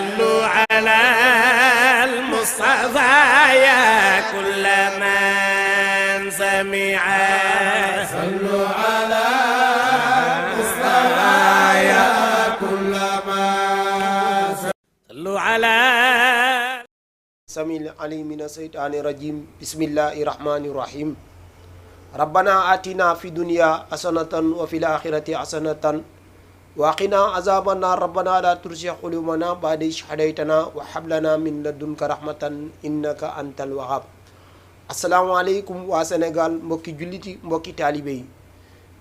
صلوا على المصطفى يا كل من سمع صلوا على المصطفى يا كل من صلوا على سميع العليم من الشيطان الرجيم بسم الله الرحمن الرحيم ربنا آتنا في الدنيا حسنة وفي الآخرة حسنة وقنا عذاب النار ربنا لا تزغ قلوبنا بعد إذ هديتنا وهب لنا من لدنك رحمة إنك أنت الوهاب asalaamaaleykum waa Sénégal mbokki julliti mbokki taalibe yi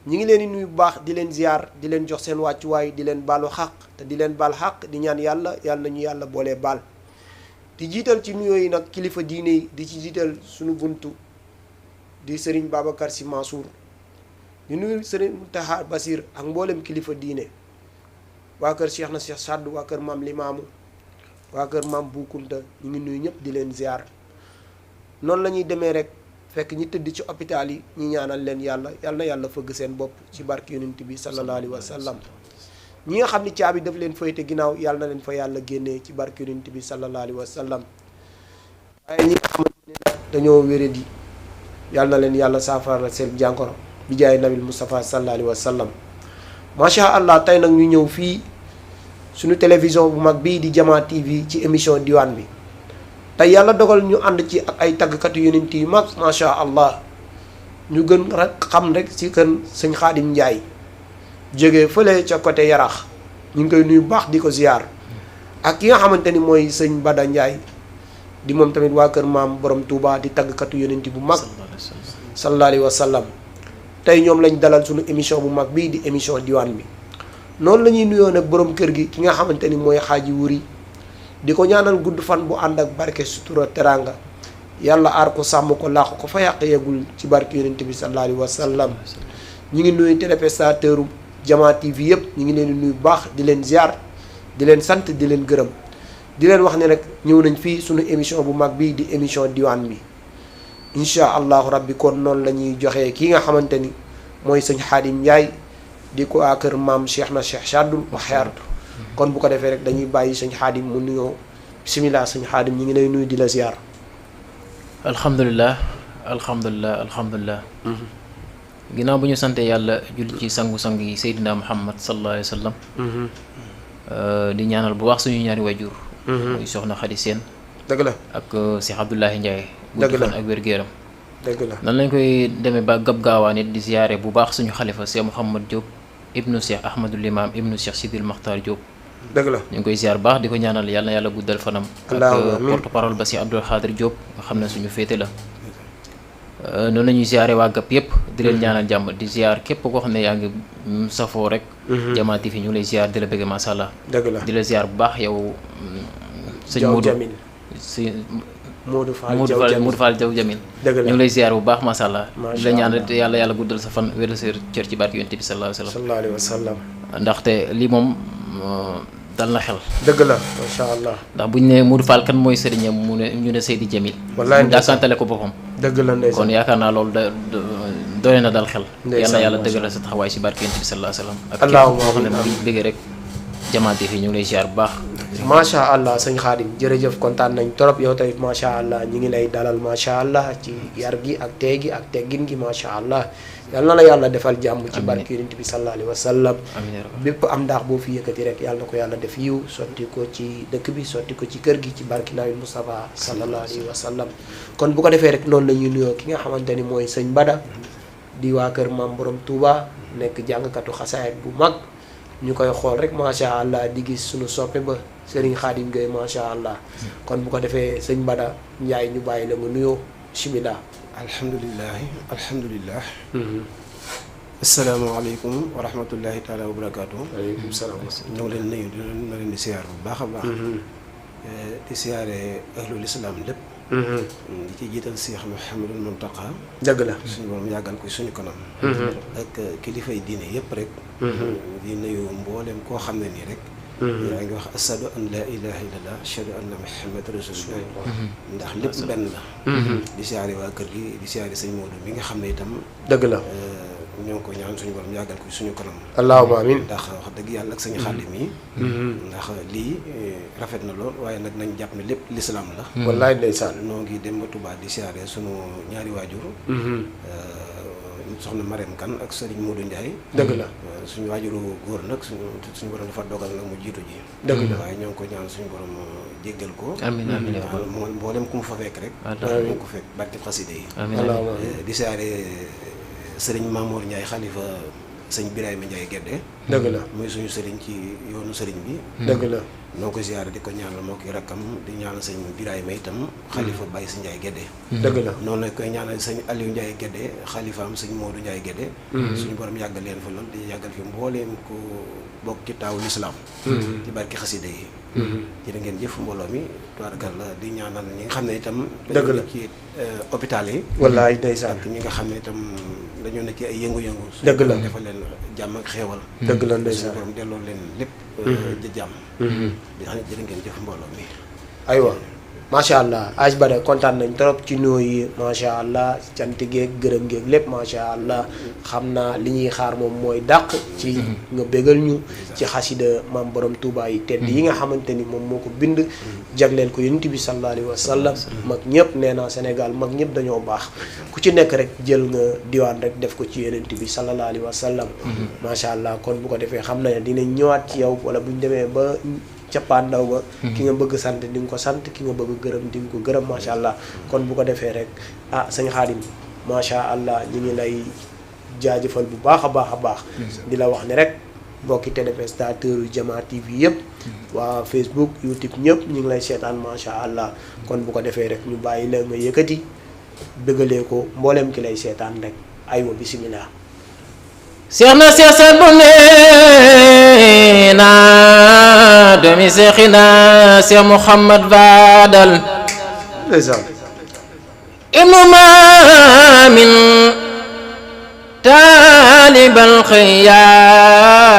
ñu ngi leen di nuyu bu baax di leen ziar di leen jox seen wàccuwaay di leen baalu xaq te di leen baal xaq di ñaan yàlla nañu yàlla boole baal di jiital ci nuyoo yi nag kilifa diine yi di ci jiital suñu buntu di Serigne Babacar Sy Mansour di nuyu Serigne Mountakha Bassir ak mboolem kilifa diine waa kër Cheikh na Cheikh Saddu waa kër maam Limaamu waa kër maam Boukounta ñu ngi nuyu ñëpp di leen ziar noonu la ñuy demee rek fekk ñi tëdd ci hôpital yi ñi ñaanal leen yàlla na yàlla fëgg seen bopp ci barke yonent bi sallallahu alayhi wa sallam ñi nga xam ni caabi daf leen fayte ginnaaw yàlla na leen fa yàlla génnee ci barke yonent bi sallallahu alayhi wa sallam waaye ñi nga xamante ne dañoo wéradi yàlla na leen yàlla saafara seen jàngoro bi jaay nabil Moustapha sallallahu alayhi wa sallam macha allah tey nag ñu ñëw fii suñu télévision bu mag bii di Jama TV ci émission diwaan bi tey yàlla dogal ñu ànd ci ak ay tàggkatu yonent yu mag macha allah ñu gën rek xam rek ci kër sëñ Xaadim Njaay jógee fële ca côté Yarax ñu ngi koy nuyu baax di ko ziar ak ki nga xamante ni mooy sëñ Bada Njaay di moom tamit waa kër maam borom Touba di tàggkatu yonent bu mag sallallahu alayhi wa sallam tey ñoom lañ dalal suñu émission bu mag bii di émission diwaan bi noonu la ñuy nuyoo nag borom kër gi ki nga xamante ni mooy xaaji wuri di ko ñaanal gudd fan bu ànd ak barke sutura teranga yàlla aar ko sàmm ko làq ko fa yàq yeggul ci barke yonent bi sallallahu alayhi wa sallam ñu ngi nuyu téléspectateur Jama TV yëpp ñu ngi leen di nuyu bu baax di leen ziar di leen sant di leen gërëm di leen wax ne rek ñëw nañ fii suñu émission bu mag bii di émission diwaan bi incha allahu rabbi kon noonu la ñuy joxee kii nga xamante ni mooy sëñ Xaadim Njaay di ko waa kër maam Cheikh na Cheikh Saddu wa xeertu kon bu ko defee rek dañuy bàyyi sëñ Xaadim mu nuyoo bisimilah sëñ Xaadim ñu ngi lay nuyu di la ziar. alhamdulilah ginnaaw bu ñu sante yàlla julli ci sangu-sang yi Seydina Muhammad sallallahu alayhi wa sallam di ñaanal bu baax suñu ñaari wajur muy soxna Xadi Seen dëgg la ak Cheikh Abdoulahi Ndiaye dëgg la fan ak wér-gu-yaram dëgg la nan lañ koy demee ba gab gaawaa nit di ziyaare bu baax suñu xalifa Cheikh Mouhamad Diop ibnu Cheikh Ahmadul Imam ibnu Cheikh Sidil Makhtar Diop dëgg la ñu ngi koy ziar bu baax di ko ñaanal yàlla na yàlla guddal fanam ak porte parole ba si Abdoul Khadir Diop nga xam ne suñu féete la noonu la ñuy ziare waa GAP yëpp di leen ñaanal jàmm di ziar képp koo xam ne yaa ngi safoo rek Jama TV ñu lay ziar di la bëgg masha Allah dëgg la di la ziar bu baax yow sëñ Modou Fall Jaw Jamil ñu ngi lay ziar bu baax masha Allah di la ñaanal yàlla guddal sa fan wér sa cër ci barke yonent bi sallallahu alayhi wa sallam ndaxte lii moom dal na xel dëgg la macha allah ndax buñ ne Modou Fall kan mooy sëriñam mu ne ñu ne Seydi Jamil wallaay mu daakantale ko boppam dëgg la ndeysaan kon yaakaar naa loolu doy na dal xel yàlla dëgg la sa taxawaay si barke yonent bi sallallahu alayhi wa sallam ak képp koo xam ne mu ngi bëgg rek Jama TV ñu ngi lay ziar bu baax macha allah sëñ Xaadim jërëjëf kontaan nañ trop yow tamit macha allah ñu ngi lay dalal macha allah ci yar gi ak tey gi ak teggin gi macha allah yal na la yàlla defal jàmm ci barke yonent bi sallallahu alayhi wa sallam bépp am ndaax boo fi yëkkati rek yàlla na ko yàlla def yiw sotti ko ci dëkk bi sotti ko ci kër gi ci barke nabil Moustapha sallallahu alayhi wa sallam kon bu ko defee rek noonu la ñuy nuyoo ki nga xamante ni mooy sëñ Bada di waa kër maam borom Touba nekk jàngkatu xasaayit bu mag ñu koy xool rek macha allah di gis suñu soppe ba Serigne Khadim Gueye macha allah kon bu ko defee sëñ Bada Njaay ñu bàyyi la nga nuyoo bismillah alhamdulilah asalaamaaleykum wa rahmatullahi taala wa barakaatu. waaleykum salaam. ñoo ngi leen nuyu di leen di siyaar bu baax a baax di siyaare ahlul islam lépp di ci jiital Cheikh Mouhamadul Mountakha dëgg la suñu borom yàggal ko suñu kanam ak kilifay diine yëpp rek di nuyu mboolem koo xam ne nii rek yaa ngi wax ashadu an laa ilaha illallah ashadu anna muhammad rasulullah ndax lépp benn la di siyaare waa kër gi di siyaare sëñ Modou mi nga xam ne itam dëgg la ñoo ngi ko ñaan suñu borom yàggal ko suñu kanam. allahumma amiin. ndax wax dëgg yàlla ak sañu xaadim yi. ndax lii rafet na lool waaye nag nañ jàpp ne lépp lislaam la. wallaay ndeysaan. noo ngi dem ba Touba di siyaare suñu ñaari waajur. soxna Marème Kane ak Serigne Modou Ndiaye. dëgg la. suñu waajuru góor nag suñu borom dafa dogal nag mu jiitu ji. dëgg la waaye ñoo ngi ko ñaan suñu borom jéggal ko. amiin amiin moom mboolem ku mu fa fekk rek. amiin mu ko fekk barke xaside yi. amiin di siyaare Serigne Mamour Ndiaye xalifa sëñ Birahima Ndiaye Guédé. dëgg la. muy suñu Serigne ci yoonu Serigne bi. dëgg la. noo ko siyaare di ko ñaanal moo ki rakkam di ñaanal sëñ Birahima itam xalifa Baye si Ndiaye Guédé. dëgg la. noonu la koy ñaanal sëñ Aliou Ndiaye Guédé xalifaam sëñ Modou Ndiaye Guédé. suñu borom yàggal leen fa lool di yàggal fi mbooleem ko bokk ci taawu lislaam ci barki xaside yi. jërë ngeen jëf mbooloo mi tubaarkalla di ñaanal ñi nga xam ne itam. dëgg la ci hôpital yi. wallaay ndeysaan. ak ñi nga xam ne itam dañoo ne ci ay yëngu-yëngu. dëgg la defal leen jàmm ak xeewal. dëgg la suñu ndeysaan. borom delloo leen lépp. di jàmm. di xam ne jërë ngeen jëf mbooloo mi. aywa macha allah Aj Bada kontaan nañ trop ci nuyoo yi macha allah cant geeg gërëm geeg lépp macha allah xam naa li ñuy xaar moom mooy dàq ci nga bégal ñu ci xasida maam borom Touba yi tedd yi nga xamante ni moom moo ko bind jagleel ko yonent bi sallallahu alayhi wa sallam mag ñëpp nee naa Sénégal mag ñëpp dañoo baax ku ci nekk rek jël nga diwaan rek def ko ci yonent bi sallallahu alayhi wa sallam macha allah kon bu ko defee xam na ne dinañ ñëwaat ci yow wala bu ñu demee ba cappaandaw ba ki nga bëgg sant di nga ko sant ki nga bëgg gërëm di nga ko gërëm macha allah kon bu ko defee rek sëñ Xaadim macha allah ñu ngi lay jaajëfal bu baax a baax a baax di la wax ne rek mbokki téléspectateur yu Jama TV yëpp waa Facebook YouTube ñëpp ñu ngi lay seetaan macha allah kon bu ko defee rek ñu bàyyi la nga yëkkati bëggalee ko mboolem ki lay seetaan rek aywa bisimilah. seex na seex saat bu neena doomi seexina seex Muhammad Fadal ibnu maamin taalibal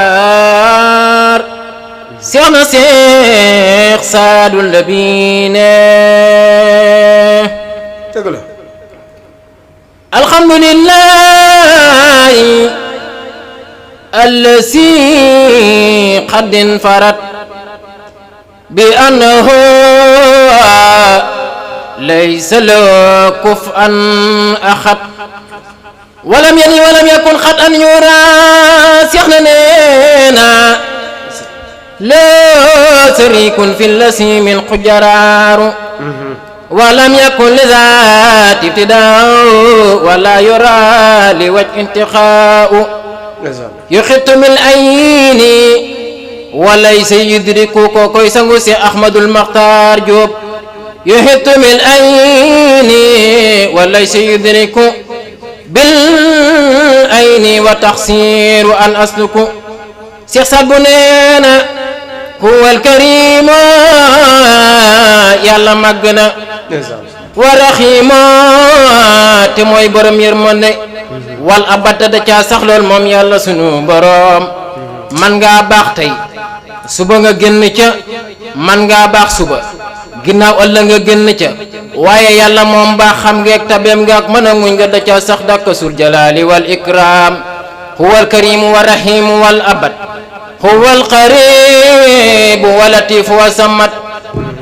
xiyaar seex na seex saadu labiine dëgg la alhamdulillahi الذي قد انفرد بأنه ليس له كفءا أحد ولم يلد ولم يكن خطأ يرى سيخنا نينا لا شريك في اللسيم القجرار ولم يكن لذات ابتداء ولا يرى لوجه انتقاء يخط من العين وليس يدرك كوكوي سنغوسي أحمد المختار جوب يخط من العين وليس يدرك بالعين وتقصير أن أسلك سيخسر بنينا هو الكريم يلا مغنا ورحيم تموي برم يرمني wal abata da caa sax lool moom yàlla sunu boroom man ngaa baax tey suba nga génn ca man ngaa baax suba ginnaaw ëllëg nga génn ca waaye yàlla moom baax xam ngeeg tabeem nga ak mën a muñ nga da caa sax dàkka sul jalaali wal ikram huwal karimu wa rahimu wal abad huwal qaribu wa latifu wa samat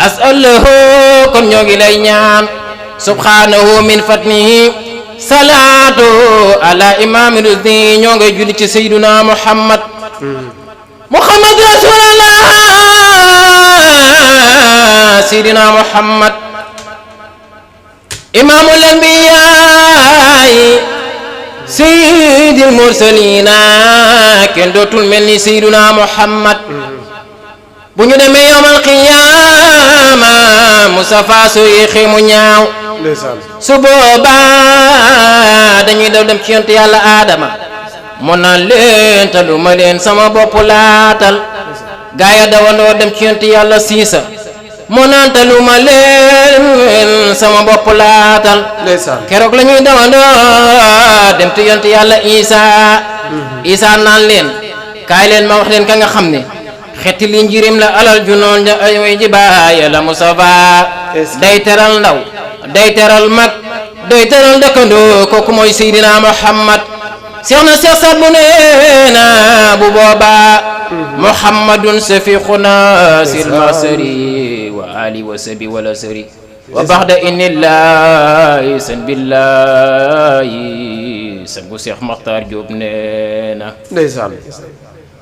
as'aluhu kon ñoo ngi lay ñaan subhanahu min fatnihi salaatu ala imaami rusdi ñoo ngay julli ci sayyiduna Muhammad Muhammad rasulallah sayyidina Muhammad imaamul anbiyaay sayyidil mursaliina kenn dootul mel ni sayyiduna Muhammad bu ñu demee yawmal qiyaama Mustafa suy ximu ñaaw su boobaa dañuy daw dem ci yonent yàlla Adama mu naan leen taluma leen sama bopp laatal gaaya dawandoo dem ci yonent yàlla Siisa mu naan taluma leen sama bopp laatal keroog la ñuy dawandoo dem ci yonent yàlla Isa naan leen kaay leen ma wax leen ka nga xam ne xetti li njirim la alal ju noon ja ay way ji baaya la Mustafa day teral ndaw day teral mag day teral dëkkandoo kooku mooy Seydina Muhammad seex na seex saat bu neena bu boobaa muhammadun safiquna sil masari wa ali wa sabi wala sari wa baxda inillahi san billahi sangu seex Maxtaar Jóob neena ndeysaan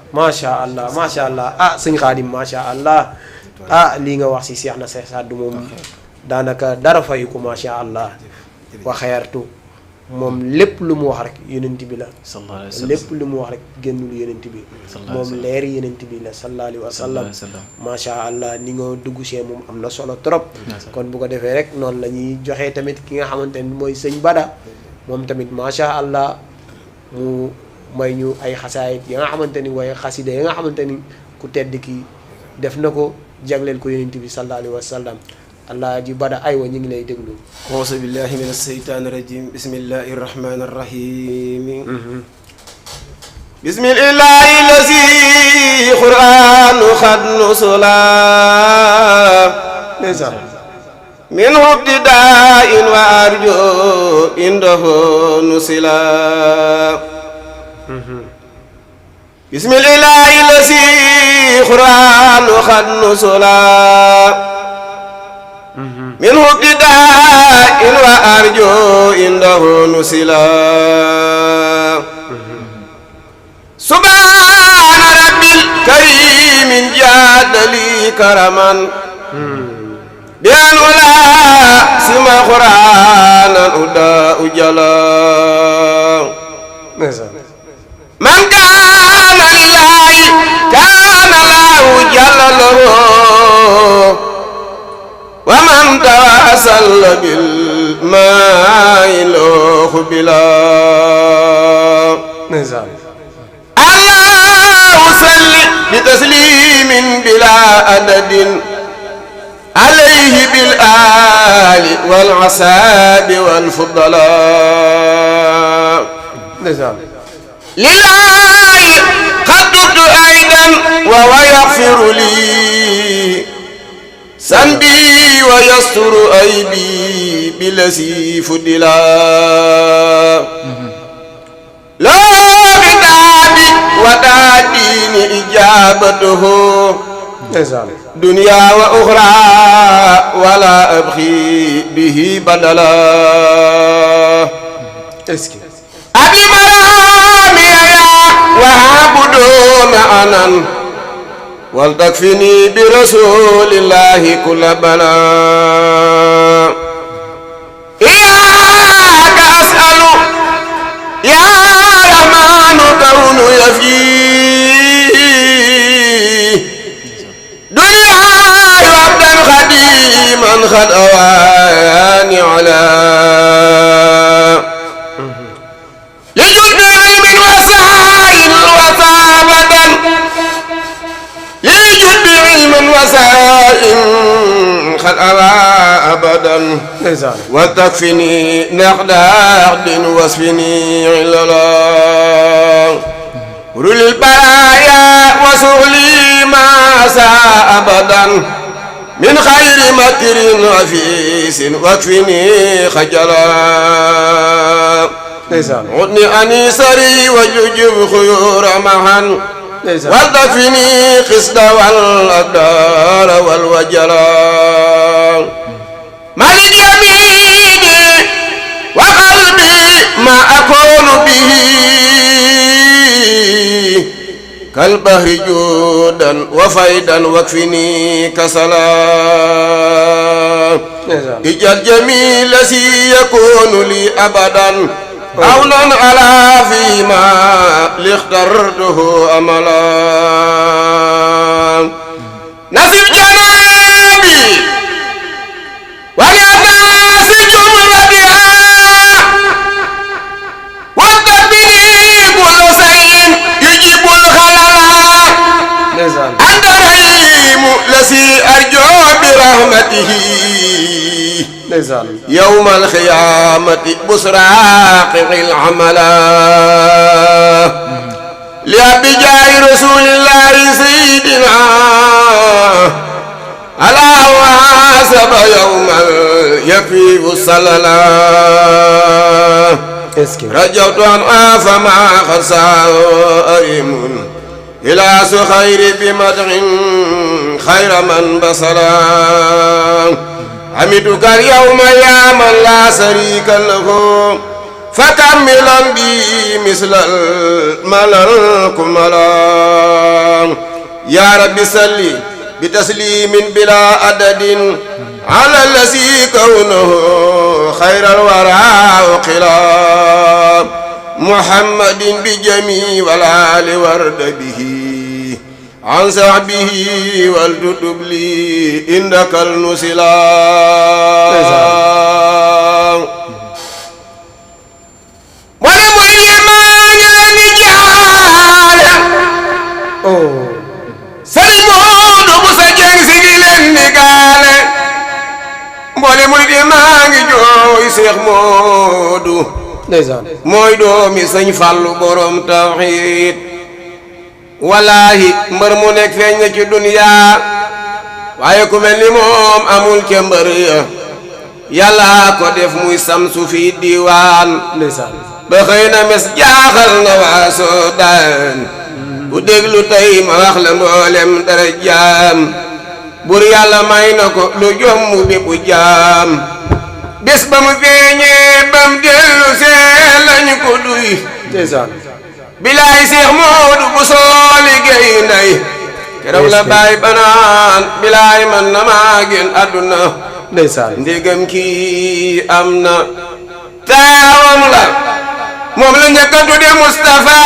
macha allah macha allah ah sëñ Xaadim macha allah ah lii nga wax si seex na seex saat du moom daanaka dara fayu ko macha allah wa xayartu moom lépp lu mu wax rek yonent bi la lépp lu mu wax rek génnul yonent bi moom leer yonent bi la sallallahu alayhi wa sallam macha allah ni nga dugg see moom am na solo trop kon bu ko defee rek noonu la ñuy joxee tamit ki nga xamante ni mooy sëñ Bada moom tamit macha allah mu may ñu ay xasaayit ya nga xamante ni waaye xasida ya nga xamante ni ku tedd ki def na ko jagleel ko yonent bi sallallahu alayhi wa sallam allah ji Bada aywa ñu ngi lay déglu auzu billahi min asheytaani rajim bismillahi rahmani rahim bismillahi lazi qur'anu xad nusula min ibtidaa'in wa arju indahu nusila bismillahi lazi qur'anu xad nusula min ibtidaa'in wa arju indahu nusila subhaana rabbil kariim jaadali karaman bi an wala sima qur'aanan uda ujala man kaana lillaahi kaana lahu jalla lahu wa man tawassala bil maa'i lahu bila Allahu salli bi taslimin bila adadin alayhi bil aali wal asaabi wal fudala lillahi qad tubtu aydan wa huwa yaghfiru li sanbi wa yasturu aybi bilasi fudila loo kitaabi wa daadini ijabatuhu dunya wa ukhra wala abghi bihi badala abli marami ya wa abuduna anan wal takfini bi rasulillahi kulla bala iyyaka as'alu ya rahmanu kawnu yafi dunya abdan khadiman khad awani ala lijudni ilmin wa sa'in wa sabatan lijudni ilmin wa sa'in khad awa abadan wa takfini naqda'din wasfini ilala rulil baraya wa sughli ma sa abadan min khayri makrin afisin wakfini khajala udni anisari wa jujub khuyura mahan wal takfini qisda wal adar wal wajala malik yamini wa qalbi ma akunu bihi kal bahri judan wa faydan wakfini kasala ijal jamil si yakunu li abadan awnan ala fima likhtartuhu amala nasib janabi wa nasi jumlatiha wa tabini kullu shay'in yujibul khalala anta rahimu lasi arju bi rahmatihi يوم القيامة بسراق العملا لأبجاء رسول الله سيدنا على واسب يوم يكفي الصلاة رجوت أن أفما خرساء أريم إلى سخير بمدح خير من بصرا حمدك اليوم يا من لا شريك له فكملا بي مثل الملك ملا يا رب صل بتسليم بلا عدد على الذي كونه خير الورى وقلاب محمد بجميع والآل ورد به عن صحبه والتتب لي إنك المسلام Sëriñ Moodu Busa Jeng si ngi leen di gaale mboole murid yi maa ngi jooy Seex Moodu mooy doomi Sëñ Fallu borom tawxiid wallaahi mbër mu nekk feeñ na ci duniyaa waaye ku mel ni moom amul ca mbër ya yàlla ko def muy samsu fi diiwaan ba xëy na mes jaaxal na waa Soodaan ku déglu tey ma wax la mboolem dara jaam bur yàlla may na ko lu jomm bépp jaam bés ba mu feeñee bam dellu see lañu ko duy bilaay Seex Moodu bu soo liggéey ndey keroog la baay banaan bilaay man na maa gën àdduna ndégam kii am na taawam la moom la njëkk a tudde Mustafa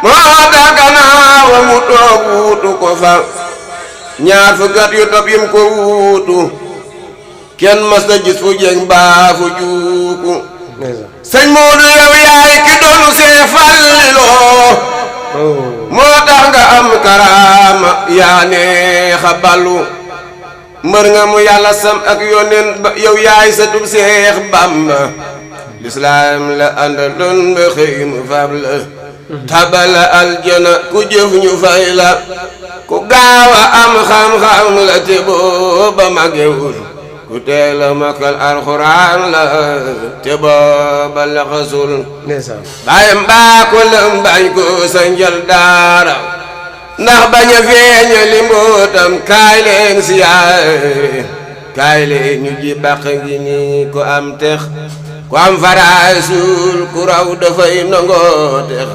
moo tax gannaawam mu toog wuutu ko fa ñaar fukki at yu topp yim ko wuutu kenn mas na gis fu jeng baa fu juuku sëñ Moodu yow yaay ki doonu see falliloo moo tax nga am karaama yaa neexa ballu mbër nga mu yàlla sam ak yónneen ba yow yaay sa tub Seex Bamba lislaam la àndaloon ba xëy mu fab la tabala aljana ku jëf ñu fay la ku gaaw a am xam-xam la te booba magewul ku teel a makal alxuraan la te booba la xasul bàyyam baa ko lëm bañ ko sa njël daara ndax bañ a feeña li mbootam kaay leen siyaare kaay leen ñu ji bàq ngi ni ku am tex ku am faraay suul ku raw dafay nangoo tex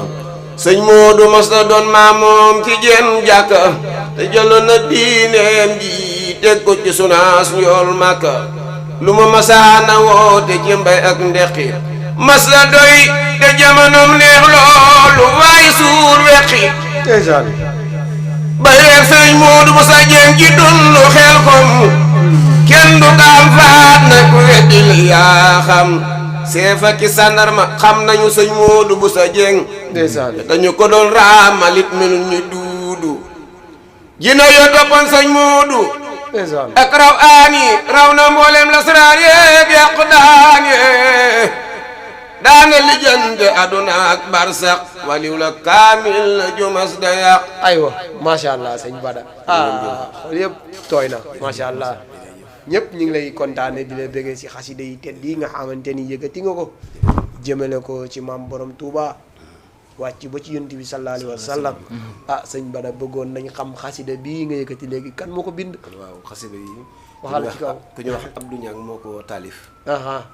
sëñ Moodu mos na doon maamoom ci jenn jàkka te jëloon na diineem ji teg ko ci sunaas njool Màkka lu ma masaana woote ci mbay ak ndeqi mas la doy te jamonoom neex loolu waaye suur weqi bay reer sëñ Moodu bu sa jeng ji dundu xel kom kenn du kaam faat na ku weddi li yaa xam seefa ki sàndarma xam nañu sëñ Moodu bu sa jeng dañu ko doon raamalit melul ñu duudu jina yo toppoon sëñ Moodu ak raw aani raw na mboolem la saraar yeeg yàqu daan yee daana lijjante aduna ak barsax waliw la kaamil la jumas da yàq aywa macha allah sëñ Bada xool yëpp tooy na macha allah ñëpp ñu ngi lay kontaane di la bëggee si xasida yi tedd yi nga xamante ni yëkkati nga ko jëmale ko ci maam borom Touba wàcc ba ci yonent bi sallallahu alayhi wa sallam sëñ Bada bëggoon nañ xam xasida bii nga yëkkati léegi kan moo ko bind. waaw xasida yi waxal ci kaw ku ñu wax Abdou Niang moo ko taalif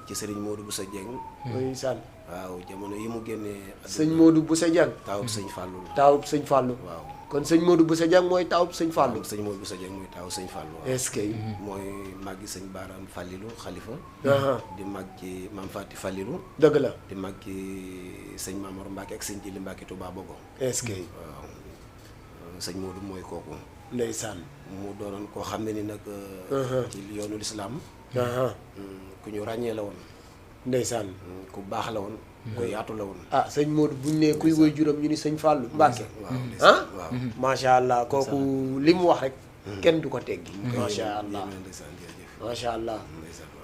ci sëriñ Modou Boussa Dieng muy sànn waaw jamono yi mu génnee sëñ Modou Boussa Dieng taawub sëñ Fallou taawub sëñ Fallou waaw kon sëñ Modou Boussa Dieng mooy taawub sëñ Fallou sëñ Modou Boussa Dieng mooy taawub sëñ Fallou est-ce que mooy màggi sëñ Baaraam Fallilou xalifa di mag ci Maam Fati Fallilou dëgg la di mag ci sëñ Mamor Mbacke ak sëñ Jili Mbacke Touba Bogo est-ce que waaw sëñ Modou mooy kooku ndeysaan mu doonoon koo xam ne ni nag ci yoonu lislaam ku ñu ràññee la woon ndeysaan ku baax la woon ku yaatu la woon sëñ Modou buñ ne kuy woy juróom ñu ni sëñ Fallou Mbacke waaw macha allah kooku li mu wax rek kenn du ko teggi macha allah macha allah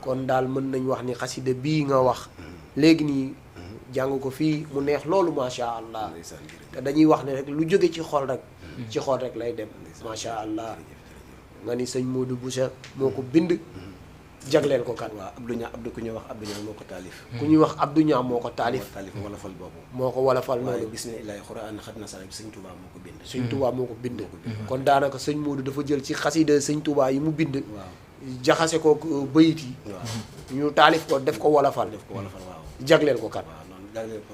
kon daal mën nañ wax ni xasida bii nga wax léegi nii jàng ko fii mu neex loolu macha allah te dañuy wax ne rek lu jóge ci xol rek ci xol rek lay dem macha allah nga ni sëñ Modou Boussa moo ko bind jagleel ko kan. waaw Abdou Niang ku ñuy wax Abdou Niang moo ko taalif. ku ñuy wax Abdou Niang moo ko taalif. wolofal boobu. moo ko wolofal waaye noonu. bismillaahi xuraan xat na sala bi sëñ Touba moo ko bind. sëñ Touba moo ko bind. kon daanaka sëñ Modou dafa jël ci xasida sëñ Touba yi mu bind. waaw jaxase ko bayit yi. waaw ñu taalif ko def ko wolofal. waaw. jagleel ko kan. waaw noonu jagleel ko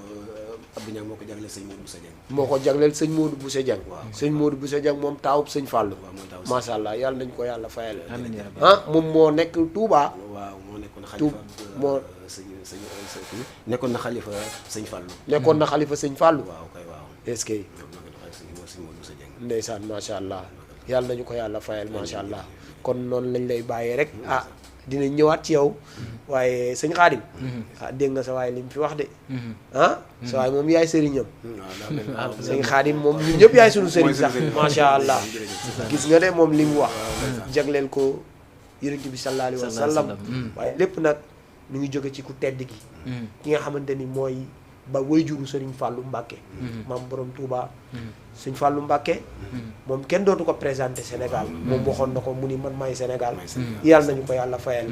Abdou Niang moo ko jagleel sëñ Modou Boussa Dieng. moo ko jagleel sëñ Modou Boussa Dieng. waaw sëñ Modou Boussa Dieng moom taawub sëñ Fallou. waaw mooy taawub macha allah yàlla nañ ko yàlla fayal. amiin yaa rabbi. ah moom moo nekk Touba. waaw moo nekkoon Tuub xalifa moo nekkoon na xalifa sëñ Fallou. nekkoon na xalifa sëñ Fallou. waaw kay waaw. est-ce que sëñ Modou Boussa Dieng. ndeysaan macha allah yàlla nañu ko yàlla fayal macha allah kon noonu lañ lay bàyyee rek ah dinañ ñëwaat ci yow waaye sëñ Xaadim ah dégg nga sa waay li mu fi wax de ah sa waay moom yaay sëriñam sëñ Xaadim moom ñun ñëpp yaay sunu sëriñ sax macha allah gis nga de moom li mu wax jagleel ko yonent bi sallallahu alayhi wa sallam waaye lépp nag ñu ngi jóge ci ku tedd gi ki nga xamante ni mooy ba wayjuru sëriñ Fallou Mbacké maam borom Touba sëñ Fallou Mbacké moom kenn dootu ko présenté Sénégal moom waxoon na ko mu ni man maay Sénégal yàlla nañu ko yàlla fayal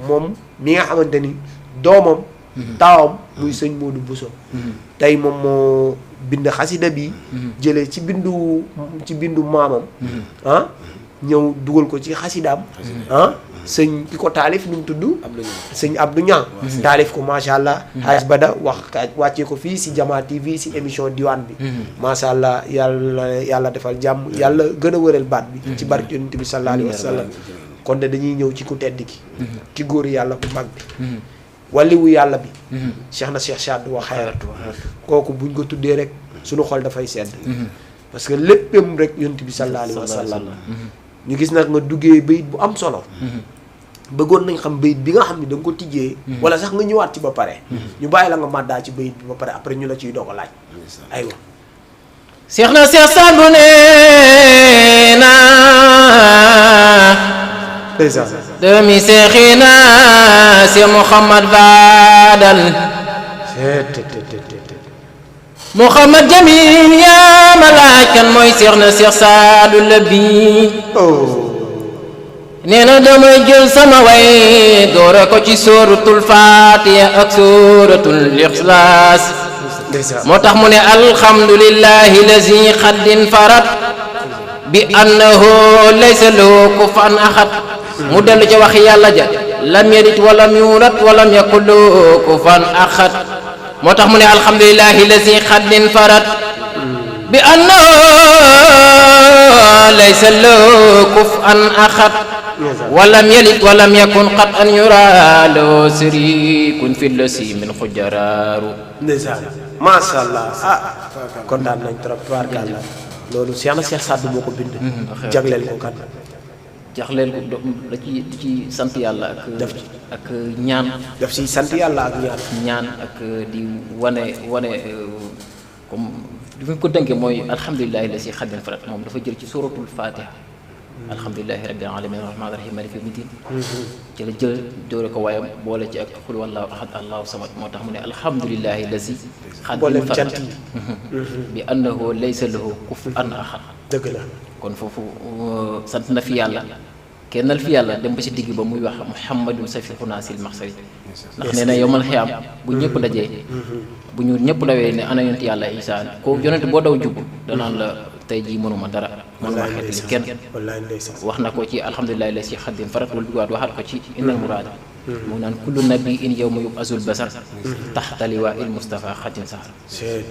moom mi nga xamante ni doomam taawam muy sëñ Modou Bousso tey moom moo bind xasida bi jëlee ci bindu maamam ah ñëw dugal ko ci xasidaam ah sëñ ki ko taalif nu mu tudd sëñ Abdou Niang taalif ko macha allah xaaj bada wàccee ko fii si Jama TV si émission diwaan bi macha allah yàlla defal jàmm yàlla gën a wëral baat bi ci barke yonent bi sallallahu alayhi wa sallam kon de dañuy ñëw ci ku tedd ki ki góor yàlla bu mag bi waliwu yàlla bi Cheikh na Cheikh Sadou wa xayrat kooku buñ ko tuddee rek suñu xol dafay sedd parce que léppam rek yonent bi sallallahu alayhi wa sallam ñu gis nag nga duggee bayit bu am solo bëggoon nañ xam bayit bi nga xam ne da nga ko tijjee wala sax nga ñëwaat ci ba pare ñu bàyyi la nga màddaa ci bayit bi ba pare après ñu la ciy doog a laaj aywa Seex na Seex Saadu nee na doomi seexina Seex Muhammad Fadal Muhammad Jamil yaa ma laaj kan mooy Seex na Seex Saadu Labi nee na damay jël sama way doora ko ci sóoratul Faatiha ak sóoratul Ixlaas moo tax mu ne alhamdulillahi lazi xaddin farat bi annahu laysa lahu kufuwan ahad mu dellu ca wax yàlla ja lam yalid walam yuulad walam yakul lahu kufuwan ahad moo tax mu ne alhamdulillahi lazi xaddin farat bi annahu laysa lahu kufuwan ahad walam yalid walam yakun qat an yura lahu sharikun fi lasi min xujaraaru ndeysaan macha allah ah kontaan nañ trop tubaarkàlla loolu Cheikh na Cheikh Sadou moo ko bind jagleel ko kan jagleel ko da ci sant yàlla ak ñaan daf ci sant yàlla ak ñaan ak di wane comme li mu ko dënkee mooy alhamdulilahi la si xaddin farat moom dafa jël ci suratul fatiha alhamdulilahi rabbil alamin rahmaani rahim maliki yawmi din ci la jël dóore ko waaye boole ci ak xul wallahu ahad allahu samad moo tax mu ne alhamdulilahi la si xaddin farat bi annahu laysa lahu kufuwan ahad dëgg la kon foofu sant na fi yàlla kennal fi yàlla dem ba si digg ba muy wax muhammadun safihuna sil maxsari ndax nee na yowmal xiyaam bu ñëpp dajee bu ñu ñëpp dawee ne ana yonent yàlla Isaa ko yonent boo daw jub danaan la tey jii mënuma dara mënuma xeetali kenn wax na ko ci alhamdulilahi la si xaddin farat wala dugaat waxaat ko ci innal muraad mu naan kullu nabiin yawma yub'asul basar taxta liwaa il Mustafa xaddin saxar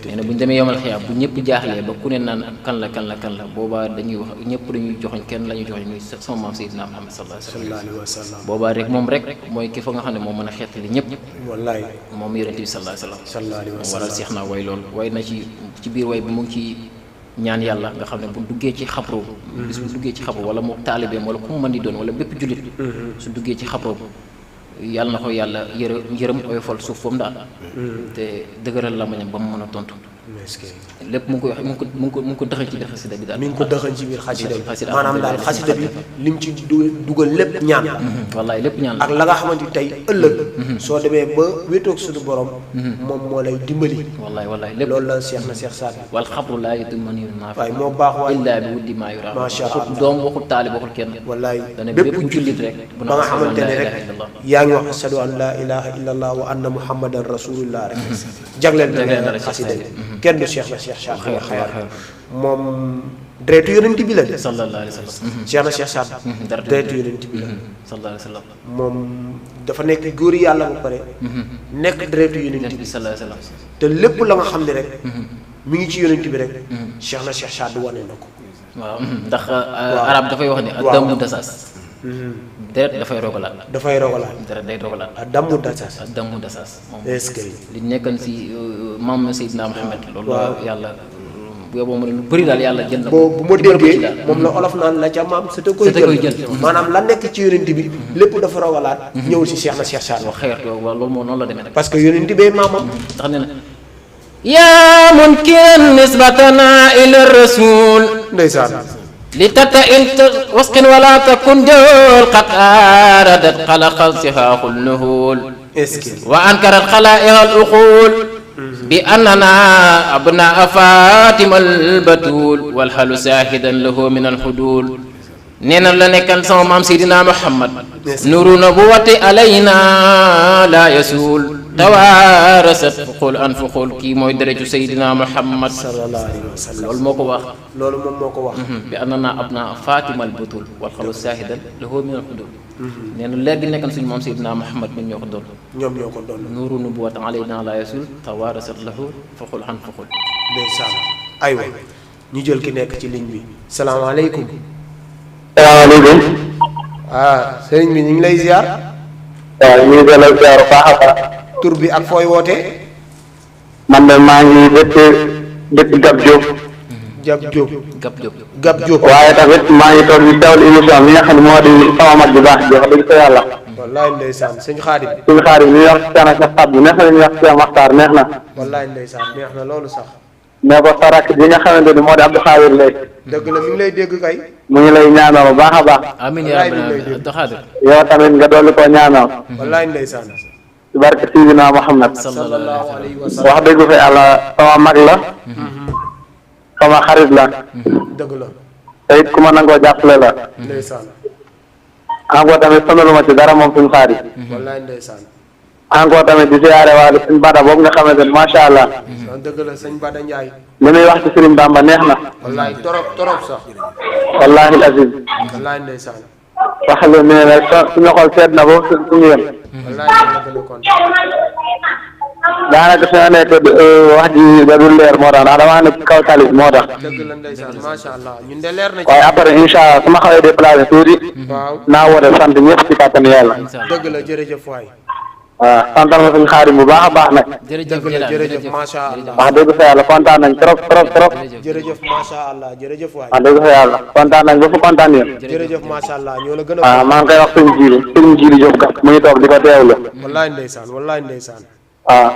nee na bu ñu demee yowmal xiyaam bu ñëpp jaaxlee ba ku ne naan kan la boobaa dañuy wax ñëpp dañuy joxoñ kenn la ñuy joxoñ muy sama maam Seydina Muhammad sallallahu alayhi wa sallam boobaa rek moom rek mooy ki fa nga xam ne moo mën a xeetali ñëpp wallaay moom yonent bi sallallahu alayhi wa sallam wa waral seex naa way loolu way na ci biir way bi mu ngi ci ñaan yàlla nga xam ne bu duggee ci xabro bis bu duggee ci xabro wala mu taalibeem wala ku mu mën di doon wala bépp jullit su duggee ci xabro yàlla na ko yàlla yërëm oyofal suuf foofu daal te dëgëral la mañam ba mu mën a tontu lépp mu ngi koy mu ngi ko dëxëñ ci biir xasida bi daal. mi ngi ko dëxañ ci biir xasida bi xasida maanaam daal xasida bi lim ci dugal lépp ñaan wallaay lépp ñaan ak la nga xamante tey ëllëg soo demee ba wéetoog suñu borom moom moo lay dimbali wallaay lépp loolu la Cheikh na Cheikh Saad wal xabru laa yutimani naafi waaye moo baax waay illaa bi wuddi maa yura macha allah waxut doom waxut taalib waxut kenn wallaay dana bépp jullit rek bu ba nga xamante ne rek illallah yaa ngi wax ashadu an laa ilaha illallah wa anna muhammadan rasulullah rek jagleel na xasida bi kenn du Cheikh na Cheikh Saad xawaar moom deretu yonent bi la de sallallahu alayhi wa sallam Cheikh na Cheikh Saad deretu yonent bi la sallallahu alayhi wa sallam moom dafa nekk góori yàlla ba pare nekk deretu yonent bi sallallahu alayhi wa sallam te lépp la nga xam ne rek mi ngi ci yonent bi rek Cheikh na Cheikh Saad wane na ko waaw ndax arab dafay wax ne addamu dasas deret dafay rogalaat dafay rogalaat deret day rogalaat addamu dasas addamu dasas moom est-ce que li nekkan si maam Seydina Muhammad loolu yàlla bu yóbboo mu ne lu bëri daal yàlla jël na ko bu ma déggee moom la olof naan la ca maam sa te koy jël maanaam la nekk ci yonent bi lépp dafa rogalaat ñëw si Cheikh na Cheikh Saad wax xeer loolu moo noonu la demee nag parce que yonent bee maamam ndax nee na yaa munkiran nisbatana ila rasul ndeysaan لتتئن وسق ولا تكن جول قد آردت خلق الصحاح النهول وأنكر الخلائق الأخول بأننا أبناء فاطمة البتول والحل ساهدا له من الحدول نينا لا نكن سما مام سيدنا محمد نور نبوة علينا لا يسول توارثت فقول أن فقول كي موي درجة سيدنا محمد صلى الله عليه وسلم لول موكو واخ loolu moom moo ko wax بأننا أبناء فاطمة البتول والحل ساهدا له من الحدول نينا leer gi nekkan suñu moom Seydina Muhammad ñun ñoo ko doon ñoom ñoo ko doon nuuru nubuwat alayna la yasul tawarasat lahu faqul an faqul ndeysaan aywa ñu jël ki nekk ci ligne bi salaamaaleykum salaamaaleykum. sëriñ bi ñu ngi lay ziar waaw ñu ngi delloo ziar bu baax a baax. tur bi ak fooy wootee man de maa ngi dëkk Gab Diop. Gab Diop Gab Diop Gab Diop waaye tamit maa ngi toog di teewlu émission bi nga xam ne moo di sama mag bu baax bi wax dëgg fa yàlla. wallaay ndeysaan sëñ Xaadim suñu xaar yi ñu wax seen ak sa xaat bi neex na ñu wax seen waxtaan neex na. wallaay ndeysaan neex na loolu sax mais ko sa rakk bi nga xamante ni moo di Abdou Khadir léegi. dëgg la mi ngi lay dégg kay mu ngi lay ñaanal bu baax a baax. amin ya rabbi Abdou Khadir yow tamit nga dolli koo ñaanal. wallaay ndeysaan ci barke Sidina Muhammad. sallallahu alayhi wa wax sallam dëgg fa yàlla sama mag la. sama xarit la. dëgg la te it ku ma nangoo jàppale la. ndeysaan encore tamit sonaluma ci dara moom suñu xaar yi. wallaay ndeysaan encore tamit di siyaare waale suñu bada boobu nga xamante ni macha allah. dëgg la sëñ Bada Ndiaye li muy wax ci Sëriñ Bamba neex na. wallaay torop sax wallahi azim. wallaay ndeysaan wax leen ne rek suñu xol seet na ba suñu yem. wallaay dëgg la kon daanaka fi nga nekk wax ji da dul leer moo tax ndax damaa nekk ci kaw tali moo tax. dëgg la ndeysaan macha allah ñun de leer na ci waaye après incha allah su ma xawee déplacé tuuti. waaw naa woote sant ñëpp ci kàttanu yàlla. dëgg la jërëjëf waay waaw santal ma suñu xaarim bu baax a baax nag. jërëjëf dëgg la jërëjëf macha allah wax dëgg fa yàlla kontaan nañ trop trop trop. jërëjëf macha allah jërëjëf waay wax dëgg fa yàlla kontaan nañ ba fu kontaan yéen. jërëjëf macha allah ñoo la gën a waaw maa ngi koy wax suñu jiili Diop kat mu ngi toog di ko teewlu. wallaay ndeysaan wallaay ndeysaan waaw.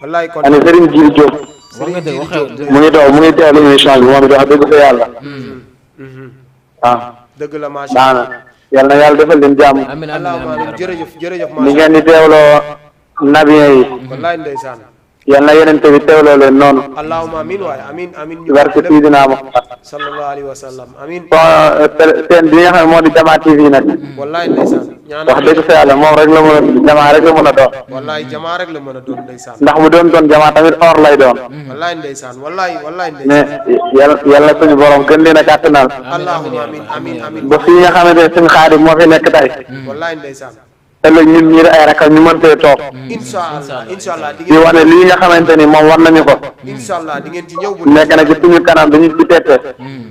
wallaay kon ani Serigne Jiili Diop wax nga dëgg waxee mu ngi teewlu émission bi moom it wax dëgg fa yàlla. waaw. dëgg la macha baax allah na yal na yàlla defal leen jàmm. amin allahumma amin amin jërëjëf jërëjëf ni macha ngeen di teewloo nabiyen yi. wallaay ndeysaan yal na yenente bi teewloo leen noonu. allahumma amin waay amin amin ci barke Sidina Muhammad. sallallahu alayhi wa sallam amin seen bi nga xam ne moo di Jama TV nag. wallaay ndeysaan wax ñaanal dëgg fa yàlla moom rek la mën a Jama rek la mën a doon. wallaay jamaa rek la mën a doon ndeysaan ndax bu doon Jama tamit or lay doon. wallaay ndeysaan wallaay wallaay mais ndeysaan yàlla suñu borom gën leen a kàttanal. allahumma amin amin amin ba fii nga xamante ne suñu xaadim moo fi nekk tey. wallaay ndeysaan ëllëg ñun ñii ay rakam ñu mën fee toog. insha allah di di ngeen wane lii nga xamante ni moom war nañu ko. insha allah di ngeen ci ñëw bu nekk na ci suñu kanam dañu ci tette.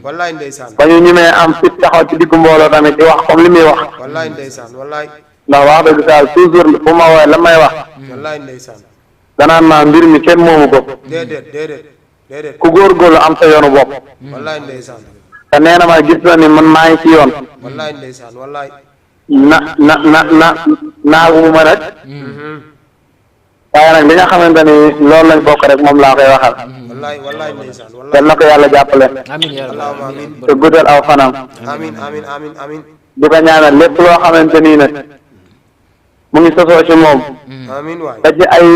wallaay ndeysaan ba ñu ñemee am fit taxaw ci diggu mbooloo tamit di wax comme li muy wax. wallaay ndeysaan wallaay ndax wax dëgg saa toujours bu ma woowee la may wax. wallaay ndeysaan danaan ma mbir mi kenn moomu ko. déedéet ku góorgóorlu am sa yoonu bopp. wallaay ndeysaan te nee na ma gis na ni man maa ngi ci yoon. wallaay ndeysaan wallaay naagu ma rek. waaye nag li nga xamante ni loolu lañ bokk rek moom laa koy waxal. wallaay wallaay ndeysaan yal wallaay na ko yàlla jàppale amiin yaa rabbi allahumma amiin te guddal aw fanam amiin amiin amiin amiin di ko ñaanal lépp loo xamante nii nag mu ngi sosoo ci moom amiin waay ba ci ay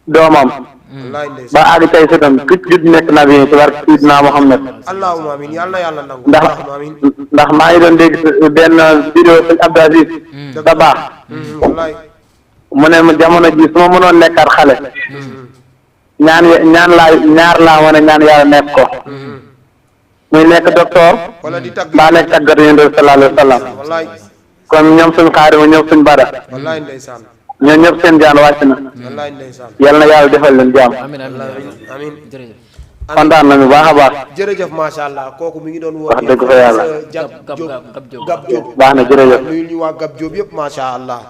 doomam wallaay ba ndeysaan àgg tey sëtam ku judd nekk nabi ci barke Sidina Muhammad allahumma amiin yal na yàlla nangu ndax allahumma amiin ndax maa ngi doon dégg benn vidéo sëñ Abdou Aziz da baax wallaay mu ne ma jamono ji su ma mënoon nekkaat xale ñaar laa wane ñaan yàlla nekk ko muy nekk docteur wala di tagg mbaa nekk tàggat yonent bi sallallahu alayhi wa sallam wallaay kon ñoom suñ xaarima ñoom suñ bada wallaay ndeysaan ñoom ñëpp seen jaan wàcc na wallaay ndeysaan yal na yàlla defal leen jàmm amiin amiin yaa rabbi amiin jërëjëf kontaan nañu baax a baax jërëjëf macha allah kooku mi ngi doon wax woote dëgg fa yàlla Gab Diop baax na jërëjëf nuyu ñu waa Gab Diop yëpp macha allah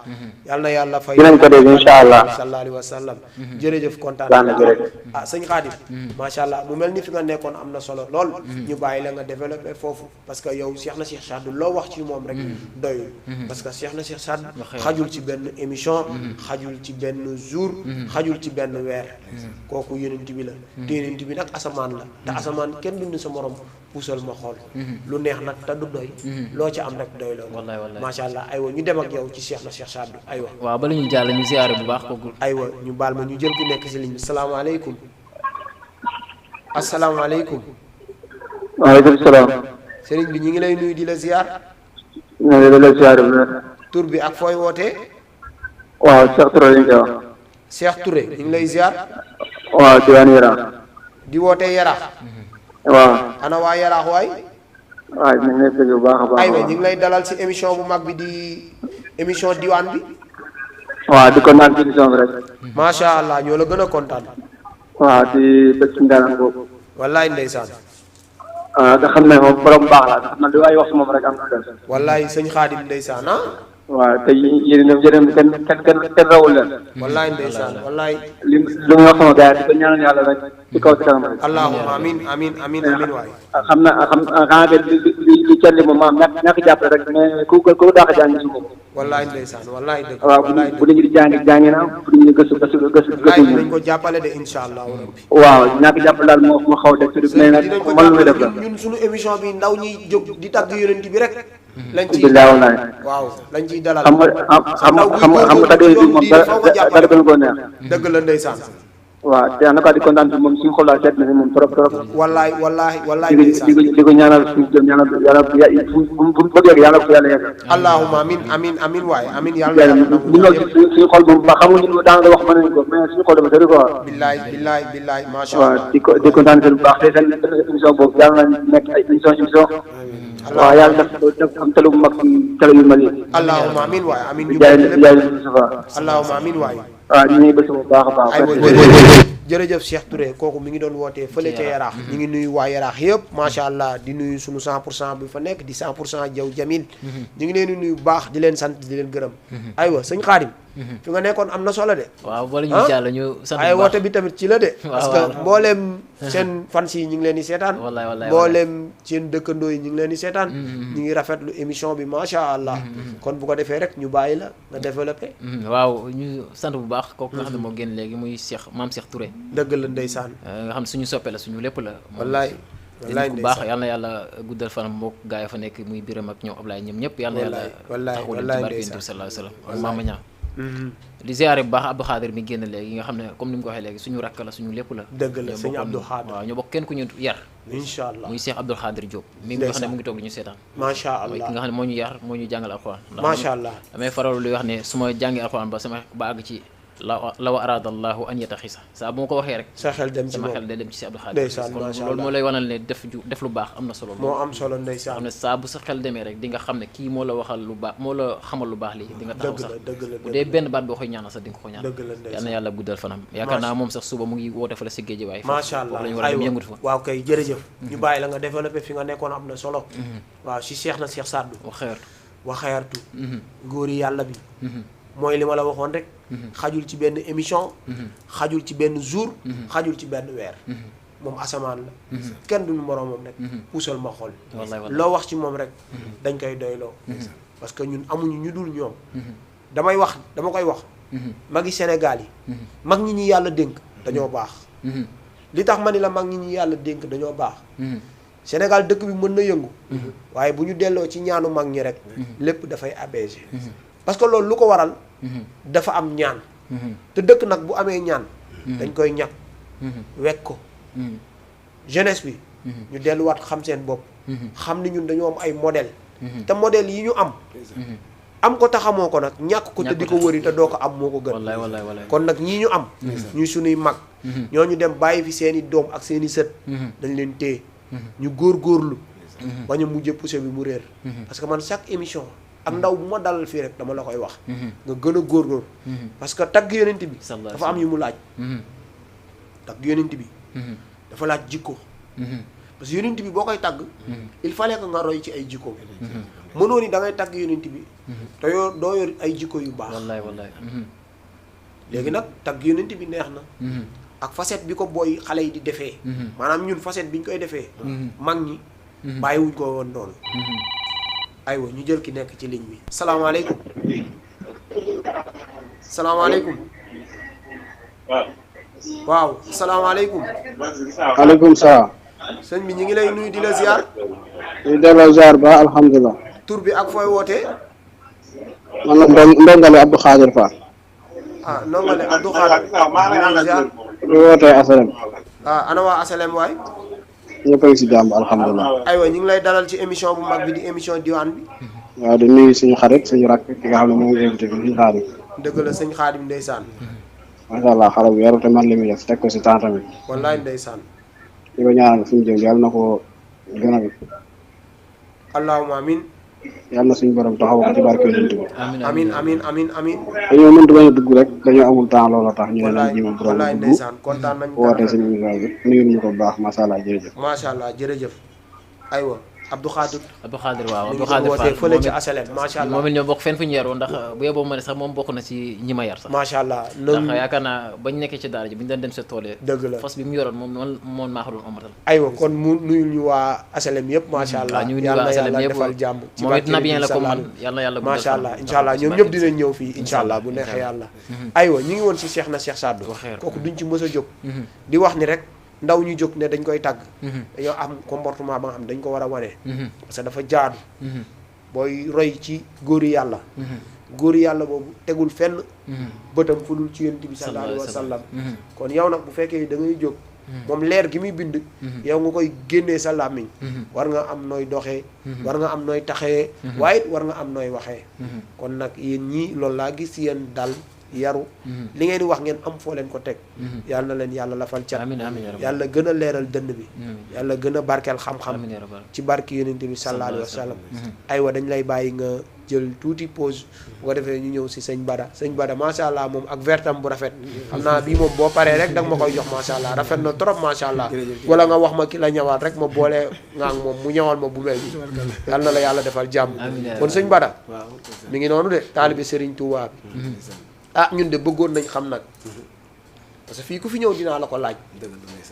yal na yàlla fay dinañ ko dégg incha allah sallallahu alayhi wa sallam jërëjëf kontaan baax na jërëjëf ah sëñ Khadim macha allah mu mel ni fi nga nekkoon am na solo lool ñu bàyyi la nga développé foofu parce que yow Cheikh na Cheikh Sadou loo wax ci moom rek doyul parce que Cheikh na Cheikh Sadou xajul ci benn émission xajul ci benn jour xajul ci benn weer kooku yonent bi la te yonent bi nag asamaan la te asamaan kenn bindu sa morom puusal ma xool lu neex nag te du doy loo ci am rek doy la wallaay wallaay macha allah aywa ñu dem ak yow ci Cheikh na Cheikh Sadou aywa waaw bala ñuy jàll ñu ziyaare bu baax kooku aywa ñu baal ma ñu jël ku nekk si ligne bi salaamaaleykum asalaamaaleykum waaleykum salaam sëriñ bi ñu ngi lay nuyu di la ziar ñu ngi lay ziar tur bi ak fooy wootee waaw Cheikh Touré lañ koy wax Cheikh Touré ñu ngi lay ziar waaw diwaan Yaraax di wootee Yaraax waaw ana waa Yaraax waay waaw ñu ngi lay dégg bu baax a baax aywa ñu ngi lay dalal si émission bu mag bi di émission diwaan bi waaw di kontaan ci émission bi rek macha allah ñoo la gën a kontaan waaw di bëgg ci ndaanaan boobu wallaay ndeysaan nga xam ne moom borom baax la ndax man li ay wax si moom rek am na dem wallaay sëñ Xaadim ndeysaan ah waaw te yéen kenn rawul leen wallaay ndeysaan wallaay li mu wax sama gars yi di ko ñaanal yàlla rek ci kaw ci kanam rek allahumma amin amin amin amin waay xam na xanaa que li kenn moom maam ñàkk jàppale rek mais ku daax a jàng si moom wallaay ndeysaan wallaay dëgg waaw wallaay bu nit ñi di jàngi na bu nit ñi gëstu wallaay dinañ ko jàppale de insha allahu rabbi waaw ñàkk jàppale daal moo xaw a def ci mais nag dinañ ko man lu muy def jàppale la ñun suñu émission bi ndaw ñi jóg di tagg yonent bi rek lañ ciy billaay wallaay waaw lañ ciy dalal xam nga tagg yi moom dara gën koo neex dëgg la ndeysaan waaw te en tout cas di kontaan si moom suñu xol laa seet na si moom trop trop wallaay wallaay wallaay di ndeysaan ko ñaanal suñu jëm ñaanal yàlla fu mu bëgg yegg yàlla ko yàlla yegg allahumma amin amin amin waay amin yàlla na yàlla bu nangu ñu suñu xol moom ba xam nga ñun daanaka wax mën nañu ko mais suñu xol dafa sori quoi billaay billaay billaay macha waaw allah di kontaan seen bu baax te seen émission boobu yàlla na nekk ay émission waaw yàlla def am télé bu mag télé yu mag yi allahumma amin waay amin ñu jaay bokk lépp jaay Moustapha allahumma amin waay waaw ñu ngi bëgg bu baax a baax aywa jërëjëf Cheikh Touré kooku mi ngi doon wootee fële ca Yaraax ñu ngi nuyu waa Yaraax yëpp macha allah di nuyu sunu 100% bi fa nekk di 100% Jaw Jamil ñu ngi leen di nuyu bu baax di leen sant di leen gërëm aywa sëñ Xaadim fi nga nekkoon am na solo de waaw bala ñuy jàll ñu sant ay bu baax woote bi tamit ci la de parce que waaw. mbooleem seen fans yi ñu ngi leen di seetaan wallaay wallaay mbooleem seen dëkkandoo yi ñu ngi leen di seetaan ñu ngi rafetlu émission bi macha allah kon bu ko defee rek ñu bàyyi la nga développé waaw ñu sant bu baax kooku nga xam ne moo génn léegi muy Cheikh maam Cheikh Touré dëgg la ndeysaan nga xam ne suñu soppe la suñu lépp la wallaay wallaay bu baax ndeysaan yal na yàlla guddal fanam mook gaa yi fa nekk muy biram ak ñoom Ablaye ñoom ñëpp yal na yàlla wallaay taxawu leen wallaay ci barke ndeysaan. Yonent bi sallallahu alayhi wa sallam Mama Ñaa di ziare bu baax Abdou Khadir mi génn léegi nga xam ne comme ni mu ko waxee léegi suñu rakk la suñu lépp la dëgg la ñoo sëñ bokkoon- Abdou Khadir waaw ñoo bokk kenn ku ñu yar incha allah muy Cheikh Abdou Khadir Diop mi nga xam ne mu ngi toog di ñu seetaan macha mooy ki allah nga xam ne moo ñu yar moo ñu jàngal alxuraan ndax macha allah damay faral di wax ne su ma jàngee alxuraan ba sama ba àgg ci la wa araada allahu an yataxisa saa bu ma ko waxee rek sa xel dem ci sama moom xel day dem ci si Abdou Khadir ndeysaan kon macha loolu allah moo lay wanal ne def lu baax am na solo moo am solo xam ndeysaan ne saa bu sa xel demee rek di nga xam ne kii moo la waxal lu baax moo la xamal lu baax lii di nga taxaw dëgg sax la dëgg la bu dee benn baat boo koy ñaanal sax di nga ko ñaan dëgg la yal na ndeysaan yàlla guddal fanam yaakaar naa moom sax suba mu ngi woote fa la si géej waaye macha allah la ñu war a dem aywa yëngatu fa waaw kay jërëjëf ñu bàyyi la nga développé fi nga nekkoon am na solo waaw si Cheikh na Cheikh Sadou wax xeertu waxeertu góori yàlla bi mooy li ma la waxoon rek xajul ci benn émission xajul ci benn jour xajul ci benn weer moom asamaan la kenn duñu moroomam rek puusal ma xool wallaay wallaay loo wax ci moom rek dañ koy doyloo parce que ñun amuñu ñu dul ñoom dama koy wax magi Sénégal yi mag ñi ñi yàlla dénk dañoo baax li tax ma ni la mag ñi ñu yàlla dénk dañoo baax Sénégal dëkk bi mën na yëngu waaye bu ñu delloo ci ñaanu mag ñi rek lépp dafay apaisé parce que loolu lu ko waral dafa am ñaan te dëkk nag bu amee ñaan dañ koy ñàkk wekk ko jeunesse bi ñu delluwaat xam seen bopp xam ni ñun dañoo am ay modèle te modèle yi ñu am ko te xamoo ko nag ñàkk ko te di ko wëri te doo ko am moo ko gën kon nag ñii ñu am ñuy sunuy mag ñooñu dem bàyyi fi seeni doom ak seeni sët dañ leen téye ñu góorgóorlu bañ a mujjee poussé bi mu réer parce que man chaque émission ak ndaw bu ma dalal fii rek dama la koy wax nga gën a góorgóorlu parce que tagg yonent bi dafa am yu mu laaj tagg yonent bi dafa laaj jikko parce que yonent bi boo koy tagg il fallait que nga roy ci ay jikko mënoo ni da ngay tagg yonent bi te yoo doo yor ay jikko yu baax wallaay léegi nag tagg yonent bi neex na ak facette bi ko booy xale yi di defee maanaam ñun facette bi ñu koy defee mag ñi bàyyiwuñ ko woon noonu aywa ñu jël ki nekk ci ligne bi salaamaaleykum salaamaaleykum waaw salaamaaleykum aleykum salaam. sëñ bi ñu ngi lay nuyu di la ziar ñu delloo ziar ba alhamdulilah. tur bi ak fooy wootee man la ndongale Abdou Khadir Fall. ah ndongale Abdou Khadir ñu ngi ziar di wootee asalem. ana waa asalem waay ñëpp a ngi si jàmm alhamdulilah. aywa ñu ngi lay dalal ci émission bu mag bi di émission diwaan bi waaw di nuyu suñu xarit suñu rakk ki nga xam ne moom invité bi suñu xarit. dëgg la sëñ Xaadim ndeysaan macha allah xale bu yaru te man li muy def teg ko si temps tamit. wallaay ndeysaan di ko ñaanal fi mu jëm yàlla na ko gën a allahumma amin yàlla na suñu borom taxaw ko ci barke yonent bi. amin amin amin amin dañoo mënut bañ a dugg rek dañoo amul temps looloo tax ñu ne wallaay leen ji ma borom wallaay dugg ndeysaan kontaan nañ woote suñu émission bi nuyu ñu ko bu baax macha allah jërëjëf. macha allah jërëjëf aywa Abdou Khadir Abdou Khadir waaw mi Abdou ngi Khadir wootee Fall fële ci asalem macha allah moom it ñoo bokk fenn fu ñu yaroo ndax bu yeboo ma ne sax moom bokk na ci ñi ma yar sax macha allah ndax yaakaar naa bañ nekkee ci daara ji bu ñu doon dem sa tool yi dëgg la fas bi mu yoroon moom maa ko doon omatal aywa kon mu nuyul ñu waa asalem yëpp macha allah ñu yàlla na asalem yàlla yëpp defal jàmm ci moom it barke nabien la Yonent ko bi man yàlla na yàlla macha allah incha allah ñoom ñëpp dinañ ñëw fii incha allah bu neexee yàlla aywa ñu ngi woon si Cheikh na Cheikh Sadou kooku duñ ci mës a jóg di wax ni rek ndaw ñu jóg ne dañ koy tàgg dañoo am comportement ba nga xam dañ ko war a wane parce que dafa jaadu booy roy ci góori yàlla góori yàlla boobu tegul fenn bëtam fu dul ci yonent bi sallallahu alayhi wa sallam kon yow nag bu fekkee da ngay jóg moom leer gi muy bind yow nga koy génnee sa làmmiñ war nga am nooy doxee war nga am nooy taxee waaye war nga am nooy waxee kon nag yéen ñii loolu laa gis yéen dal yaru li ngeen di wax ngeen am foo leen ko teg yàlla na leen yàlla lafal cat yàlla gën a leeral dënn bi yàlla gën a barkeel xam-xam ci barki yonent bi sallallahu alayhi wa sallam aywa dañ lay bàyyi nga jël tuuti pause bu ko defee ñu ñëw si sëñ Bada macha allah moom ak vertam bu rafet xam naa bii moom boo paree rek da nga ma koy jox macha allah rafet na trop macha allah wala nga wax ma ki la ñëwaat rek ma boole nga ak moom mu ñëwal ma bu mel bi yàlla na la yàlla defal jàmm kon sëñ Bada mi ngi noonu de taalibe Serigne Touba bi ñun de bëggoon nañ xam nag parce que fii ku fi ñëw dinaa la ko laaj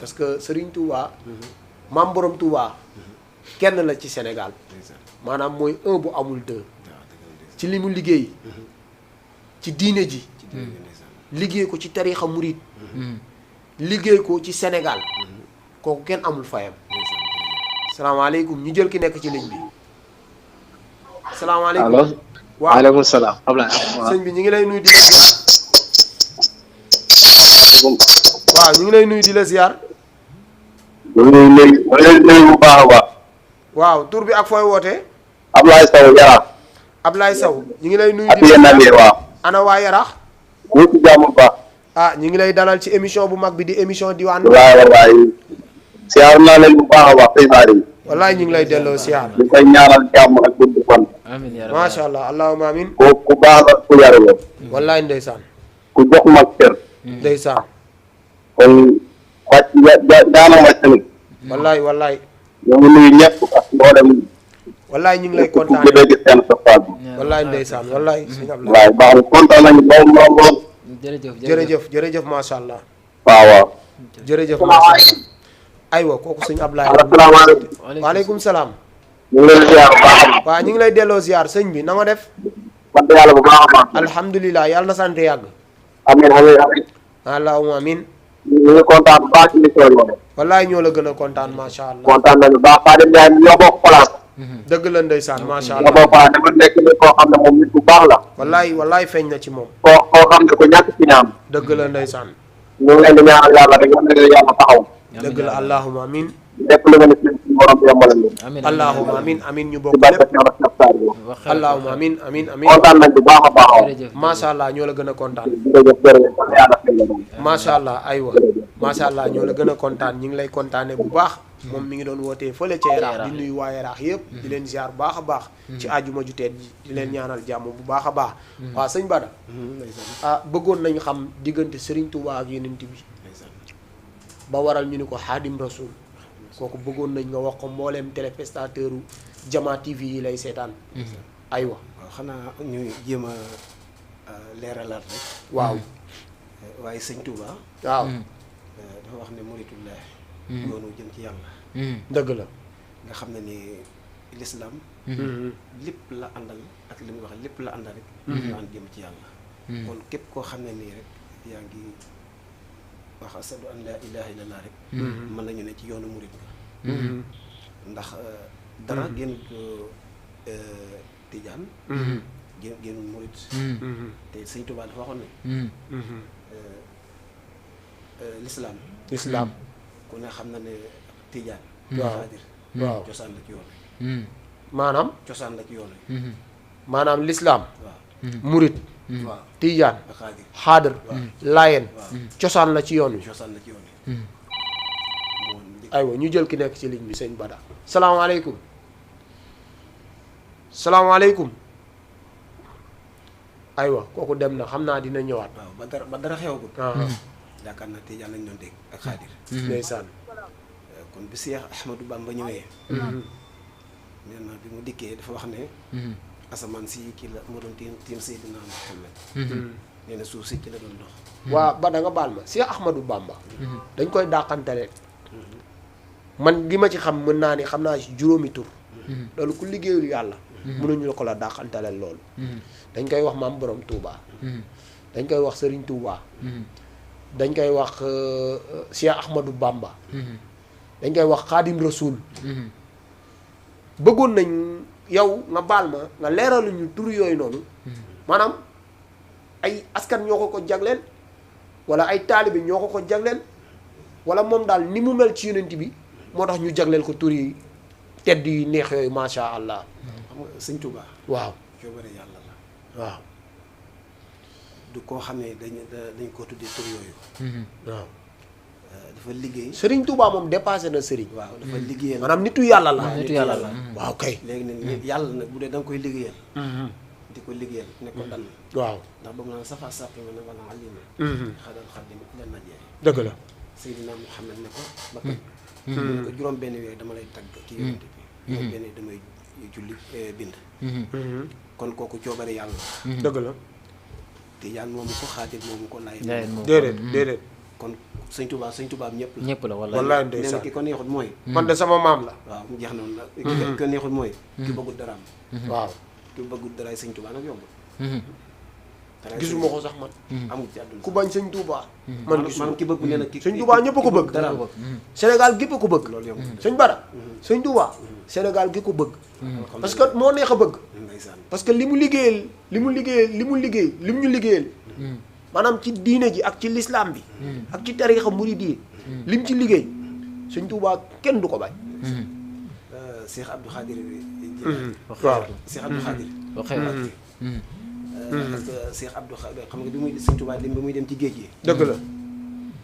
parce que Serigne Touba maam borom Touba kenn la ci Sénégal maanaam mooy un bu amul deux ci li mu liggéey ci diine ji liggéey ko ci tariixa murid liggéey ko ci Sénégal kooku kenn amul fayam salaamaaleykum ñu jël ki nekk ci ligne bi salaamaaleykum allo waaleykum salaam sëñ bi ñu ngi lay nuyu di la ziar waaw ñu ngi lay nuyu di la ziar léegi bu baax a baax waaw tur bi ak fooy wootee Ablaye Sow Yaraax Ablaye Sow ñu ngi lay nuyu ak yéen ak yéen waaw ana waa Yaraax ñu ci jàmm bu baax ñu ngi lay dalal ci émission bu mag bi di émission diwaan bi waay siyaar naa leen bu baax a baax tey baari wallaay ñu ngi lay delloo siyaar ñu koy ñaanal jàmm ak gudd fan macha allah allahumma amin ku baax ak ku yaru la wallaay ndeysaan ku jox mag cër ndeysaan kon wàcc jaana wàcc tamit wallaay wallaay ñoo ngi nuyu ñëpp ak mboolem wallaay ñu ngi lay kontaan ku gis seen soxla bi wallaay ndeysaan wallaay sëñ Ablaye waay baax na kontaan nañu lool jërëjëf macha allah waaw jërëjëf macha allah aywa kooku sëñ Ablaye asalaamaaleykum waaleykum salaam ñu ngi leen ziar bu baax waaw ñu ngi lay delloo ziar sëñ bi na nga def sant yàlla bu baax a baax alhamdulilah yàlla na sant yàgg amiin amiin amiin allahumma amin ñu ngi kontaan bu baax ci émission bi. wallaay ñoo la gën a kontaan macha allah. kontaan nañu baax Xaadim Njaay ñoo bokk place. dëgg la ndeysaan macha ñoo allah. bokk place dafa nekk nit koo xam ne moom nit bu baax la. wallaay feeñ na ci moom. koo xam ne ko ñàkk ci ñaam. dëgg la ndeysaan. ñu ngi leen di ñaanal yàlla rek yal na leen yàlla taxaw. dëgg la allahumma amin. lépp lu ngeen di suñu borom bi yombal leen. amiin allahumma amin amin ñu ci bokk barke lépp. Cheikh Rafet Sarr bi. allahumma amin amin amin. kontaan nañ bu baax a baax. jërëjëf macha allah ñoo la gën a kontaan. jërëjëf jërëjëf kon yàlla fay la moom. macha allah aywa macha allah ñoo la gën a kontaan ñu ngi lay kontaane bu baax moom mi ngi doon wootee fële ca Yaraax di nuyu waa Yaraax yëpp di leen ziar bu baax a baax ci àjjuma ju teet ji di leen ñaanal jàmm bu baax a baax waaw sëñ Bada bëggoon nañu xam diggante Serigne Touba ak Yonent bi ba waral ñu ni ko Xaadim Rasul kooku bëggoon nañ nga wax ko mbooleem téléspectateur u Jama TV yi lay seetaan aywa waaw xanaa ñu jéem a leeralaat rek. waaw waaye sëñ Touba. waaw dafa wax ne muritullah yoonu jëm ci yàlla. dëgg la nga xam ne ni l'islam lépp la àndal ak li muy wax lépp la àndal rek. ñu ànd jëm ci yàlla. kon képp koo xam ne nii rek yaa ngi wax asadu an laa ilaha illallah rek. mën nañu ne ci yoonu murit nga. ndax dara génn tijaan. génn murit. te sëñ Touba dafa waxoon ne. l'islam. islam ku ne xam na ne tijaan. waaw xaadir waaw cosaan la ci yoon wi. maanaam cosaan la ci yoon wi. maanaam l'islam waaw. murit waaw tijaan ak xaadir xaadar laayeen waaw cosaan la ci yoon wi cosaan la ci yoon wi. moom njëkk aywa ñu jël ki nekk ci ligne bi sëñ Bada salaamaaleykum salaamaaleykum aywa kooku dem na xam naa dina ñëwaat waaw ba dara xewagul. ah yaakaar naa tijaan lañ doon dégg ak xaadir. ndeysaan kon bi Seex Ahmadou Bamba ñëwee. nee na bi mu dikkee dafa wax ne. asamaan si kii la moo doon tiim Seydina Muhammad. nee na suuf si ci la doon dox. waa ba da nga baal ma Cheikh Ahmadou Bamba dañ koy dàqantale man li ma ci xam mën naa ni xam naa ci juróomi tur loolu ku liggéeyul yàlla mënuñu la ko la dàqantale loolu dañ koy wax maam borom Touba dañ koy wax Serigne Touba dañ koy wax Cheikh Ahmadou Bamba dañ koy wax Xaadim Rasul bëggoon nañ yow nga baal ma nga leeraluñu tur yooyu noonu maanaam ay askan ñoo ko jagleel wala ay taalibe ñoo ko jagleel wala moom daal ni mu mel ci yonent bi moo tax ñu jagleel ko tur yi tedd yi neex yooyu macha allah. xam nga sëñ Touba. waaw coobare yàlla la. waaw du koo xam ne dañ koo tuddee tur yooyu. waaw. dafa liggéey. Serigne Touba moom dépassé na Serigne. waaw dafa liggéeyal. maanaam nitu yàlla la. nitu yàlla la. waaw kay. léegi nag yàlla nag bu dee da nga koy liggéeyal. di ko liggéeyal ne ko dan waaw. ndax ba mu naan safa sàppi ma ne wala alima. xadal xaddim ila najee. dëgg la. Seydina Muhammad ne ko ba kañ. mu ne ko juróom benn weer dama lay tagg ci yonent bi. juróom benn damay julli bind. kon kooku coobare yàlla la. dëgg la. Tijaan moomu ko xaadir moomu ko laay. déedéet déedéet. kon sëñ Touba ñëpp la. ñëpp la wallaay nee na ndeysaan ki ko neexut mooy. man de sama maam la. waaw mu jeex noonu la. ki ko neexut mooy. ki bëggul daraam. waaw. ki bëggul daraay sëñ Touba nag yombul. gisuma ko sax man. amul ci àdduna ku bañ sëñ Touba. man gisuma maanaam ki bëgg nee na ki sëñ Touba ñëpp a ko bëgg. dara Sénégal gépp a ko bëgg. loolu yombul. sëñ Bara. sëñ Touba. Sénégal gi ko bëgg. parce que moo neex a bëgg. ndeysaan parce que li mu liggéey lim ñu liggéeyal. maanaam ci diine ji ak ci lislaam bi. ak ci tariixa murid yi lim ci liggéey sëñ Touba kenn du ko bañ. Cheikh Abdou Khadir. waaw Cheikh Abdou Khadir. waxee ak Cheikh Abdou Khadir xam nga bi muy sëñ Touba bi muy dem ci géej gi. dëgg la.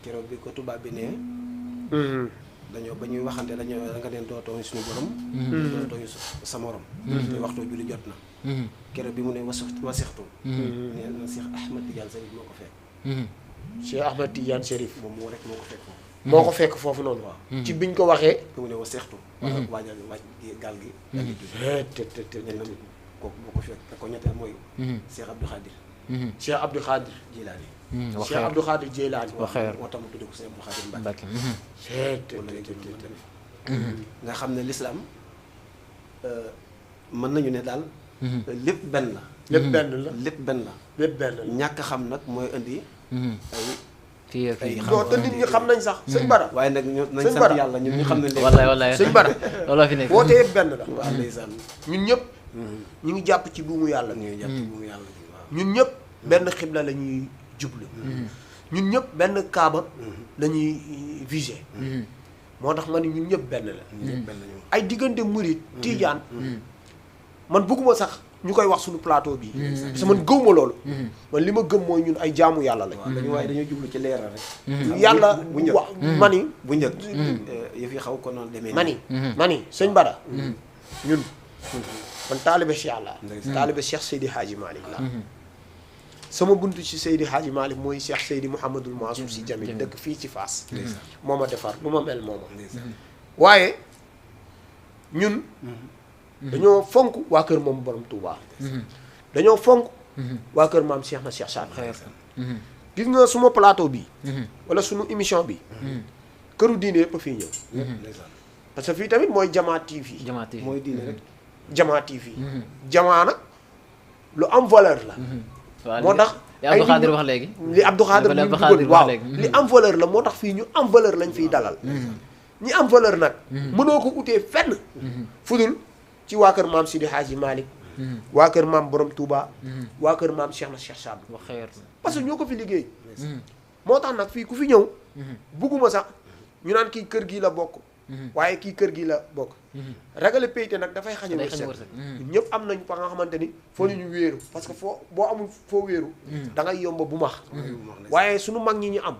keroog bi ko tubaab bi ne. dañoo ba ñuy waxante dañoo nga neen doo tooñ suñu borom. doo tooñ sa morom. te waxtu julli jot na. keroog bi mu ne wasixtu. nee na Cheikh Ahmed Tidiane Serif moo ko fekk. Cheikh Ahmed Tidiane Serif. moom moo rek moo ko fekk foofu. moo ko fekk foofu noonu. waaw ci biñ ko waxee. bi mu ne wasixtu. waajal waaj gaal gi. daal di julli. nee na kooku moo ko fekk te ko ñetteel mooy. Cheikh Abdou Khadir. Cheikh Abdou Khadir. Jilaani. Cheikh Abdou Khadir Jeylaani. waxeer moo tax mu tudd ko Cheikh Abdou Khadir Mbacke. Mbacke. nga xam ne l'islam mën nañu ne daal. lépp benn la. lépp benn la. lépp benn la. lépp benn la. ñàkk xam nag mooy indi. ay fii ak fii non te nit ñi xam nañ sax sëñ Bara waaye nag ñu nañ Sëñ sant Bara. yàlla ñun ñu xam ne léegi wallaay sëñ Bara looloo fi nekk woote yëpp benn la waaw ndeysaan ñun ñëpp ñu ngi jàpp ci buumu yàlla ñu ngi jàpp ci buumu yàlla bi waaw ñun ñëpp benn xibla la ñuy jublu ñun ñëpp benn kaaba la ñuy viser moo tax ma ni ñun ñëpp benn la ñëpp benn ñu ay diggante murit tijaan man bëgguma sax ñu koy wax suñu plateau bi parce que man gëwma loolu man li ma gëm mooy ñun ay jaamu yàlla lañ waaw dañu waaye dañoo jublu ci leeral rek yàlla bu njëkk wax mani bu njëkk yëf yi xaw ko noonu demee mani sëñ Bara ñun man taalibe Cheikh la Ndeysaan. taalibe Cheikh Seydi Hadji Malick la sama buntu ci Seydi Hadji Malick mooy Cheikh Seydi Mouhamadul Mansour Sy Djamil dëkk fii ci Fass moo ma defar lu ma mel mooma waaye ñun dañoo fonk waa kër moom borom Touba dañoo fonk waa kër maam Cheikh na Cheikh Saad gis nga suma plateau bi wala sunu émission bi këru diine yëpp a fii ñëw parce que fii tamit mooy Jamaa TV jamaate mooy diine rek Jamaa TV Jamaa nag lu am valeur la moo tax li Abdou Khadir wax léegi li Abdou Khadir li li Abdou dugal Khadir wax waaw léegi. li am valeur la moo tax fii ñu am valeur lañ fiy dalal ñi am valeur nag mënoo ko utee fenn fudul ci waa kër maam Sidi Hadji Malick waa kër maam Borom Touba waa kër maam Cheikh na Cheikh Saad Bou wax xeer parce que ñoo ko fi liggéey moo tax nag fii ku fi ñëw bugguma sax ñu naan kii kër gii la bokk waaye kii kër gii la bokk ragale payte nag dafay xañ a day xañ wërsëg wërsëg. ñun ñëpp am nañ fa nga xamante ni foo ñu wéeru parce que foo boo amul foo wéeru da ngay yomba bu max waaye suñu mag ñi ñu am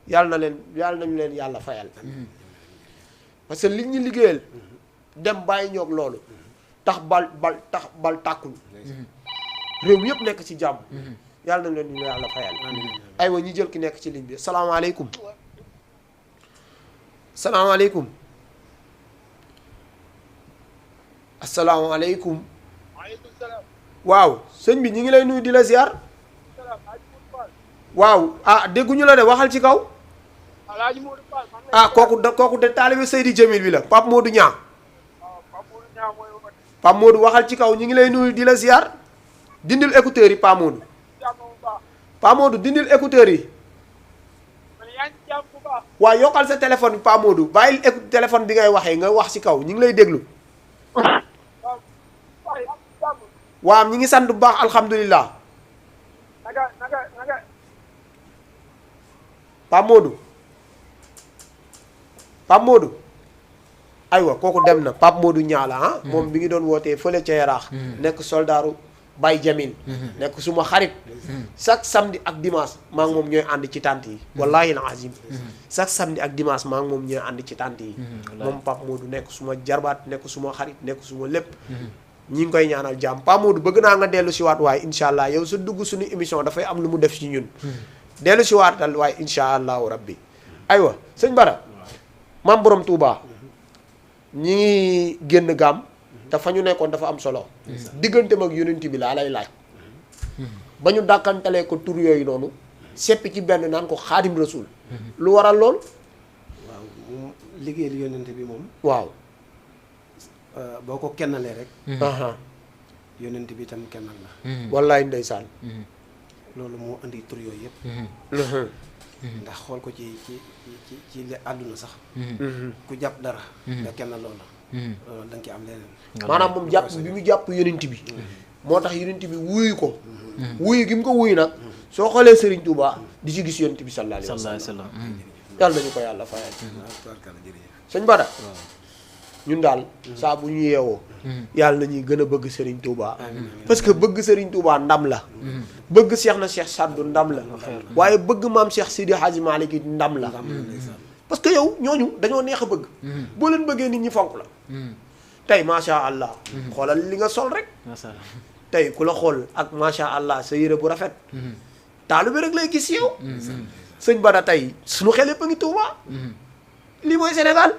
yàlla nañu leen yàlla fayal parce que li ñu liggéeyal dem bàyyi ñoog loolu tax bal tàkkul réew mi yëpp nekk ci jàmm yàlla nañu leen yàlla fayal aywa ñi jël ki nekk ci ligne bi salaamaaleykum salaamaaleykum asalaamaaleykum waaw sëñ bi ñi ngi lay nuyu di la ziar waaw ah dégguñu la de waxal ci kaw ah kooku de taalibe Seydi Djamil bi la Pape Modou Niang Pape Modou waxal ci kaw ñi ngi lay nuyu di la ziar dindil écouteurs yi Pape Modou Pape Modou dindil écouteurs yi waaw yokkal sa téléphone bi Pape Modou bàyyil téléphone bi ngay waxee nga wax ci kaw ñi ngi lay déglu waaw ñi ngi sant bu baax alhamdulilah Pape Modou Pape Modou aywa kooku dem na Pape Modou Niang la ah moom bi ngi doon wootee fële ca Yaraax nekk soldaaru Baye Jamil nekk suma xarit chaque samedi ak dimanche maa ngi moom ñooy ànd ci tànt yi wallahi al azim chaque samedi ak dimanche maa ngi moom ñooy ànd ci tànt yi moom Pape Modou nekk suma jarbaat nekk suma xarit nekk suma lépp ñi ngi koy ñaanal jàmm Pape Modou bëgg naa nga dellu si waat waaye incha allah yow sa dugg suñu émission dafay am lu mu def ci ñun dellu si waatal waaye incha allahu rabbi aywa sëñ Bara maam borom Touba ñi ngi génn gaam te fa ñu nekkoon dafa am solo digganteem ak yonent bi laa lay laaj ba ñu dàkkantalee ko tur yooyu noonu seppi ci benn naan ko xaadim rasul lu waral lool waaw moom liggéeyal yonente bi moom waaw boo ko kennalee rek aha yonente bi itam kennal la wallaay ndeysaan loolu moo indi tur yooyu yëpp ndax xool ko ci li àdduna sax ku jàpp dara nga kennal loola loolu da nga ci am leneen maanaam moom jàpp bi mu jàpp yonent bi moo tax yonent bi wuyu ko wuyu gi mu ko wuyu nag soo xoolee Serigne Touba di ci gis yonent bi sallallahu alayhi wa sallam yàlla nañu ko yàlla fayal sëñ Bara ñun daal saa bu ñu yeewoo yàlla nañuy gën a bëgg Serigne Touba parce que bëgg Serigne Touba ndam la bëgg Cheikh na Cheikh Saddu ndam la waaye bëgg maam Cheikh Sidi Hadji Malick it ndam la parce que yow ñooñu dañoo neex a bëgg boo leen bëggee nit ñi fonk la tey macha allah xoolal li nga sol rek tey ku la xool ak macha allah sa yére bu rafet taalu bi rek lay gis yow sëñ Bara tey suñu xel yëpp a ngi Touba lii mooy Sénégal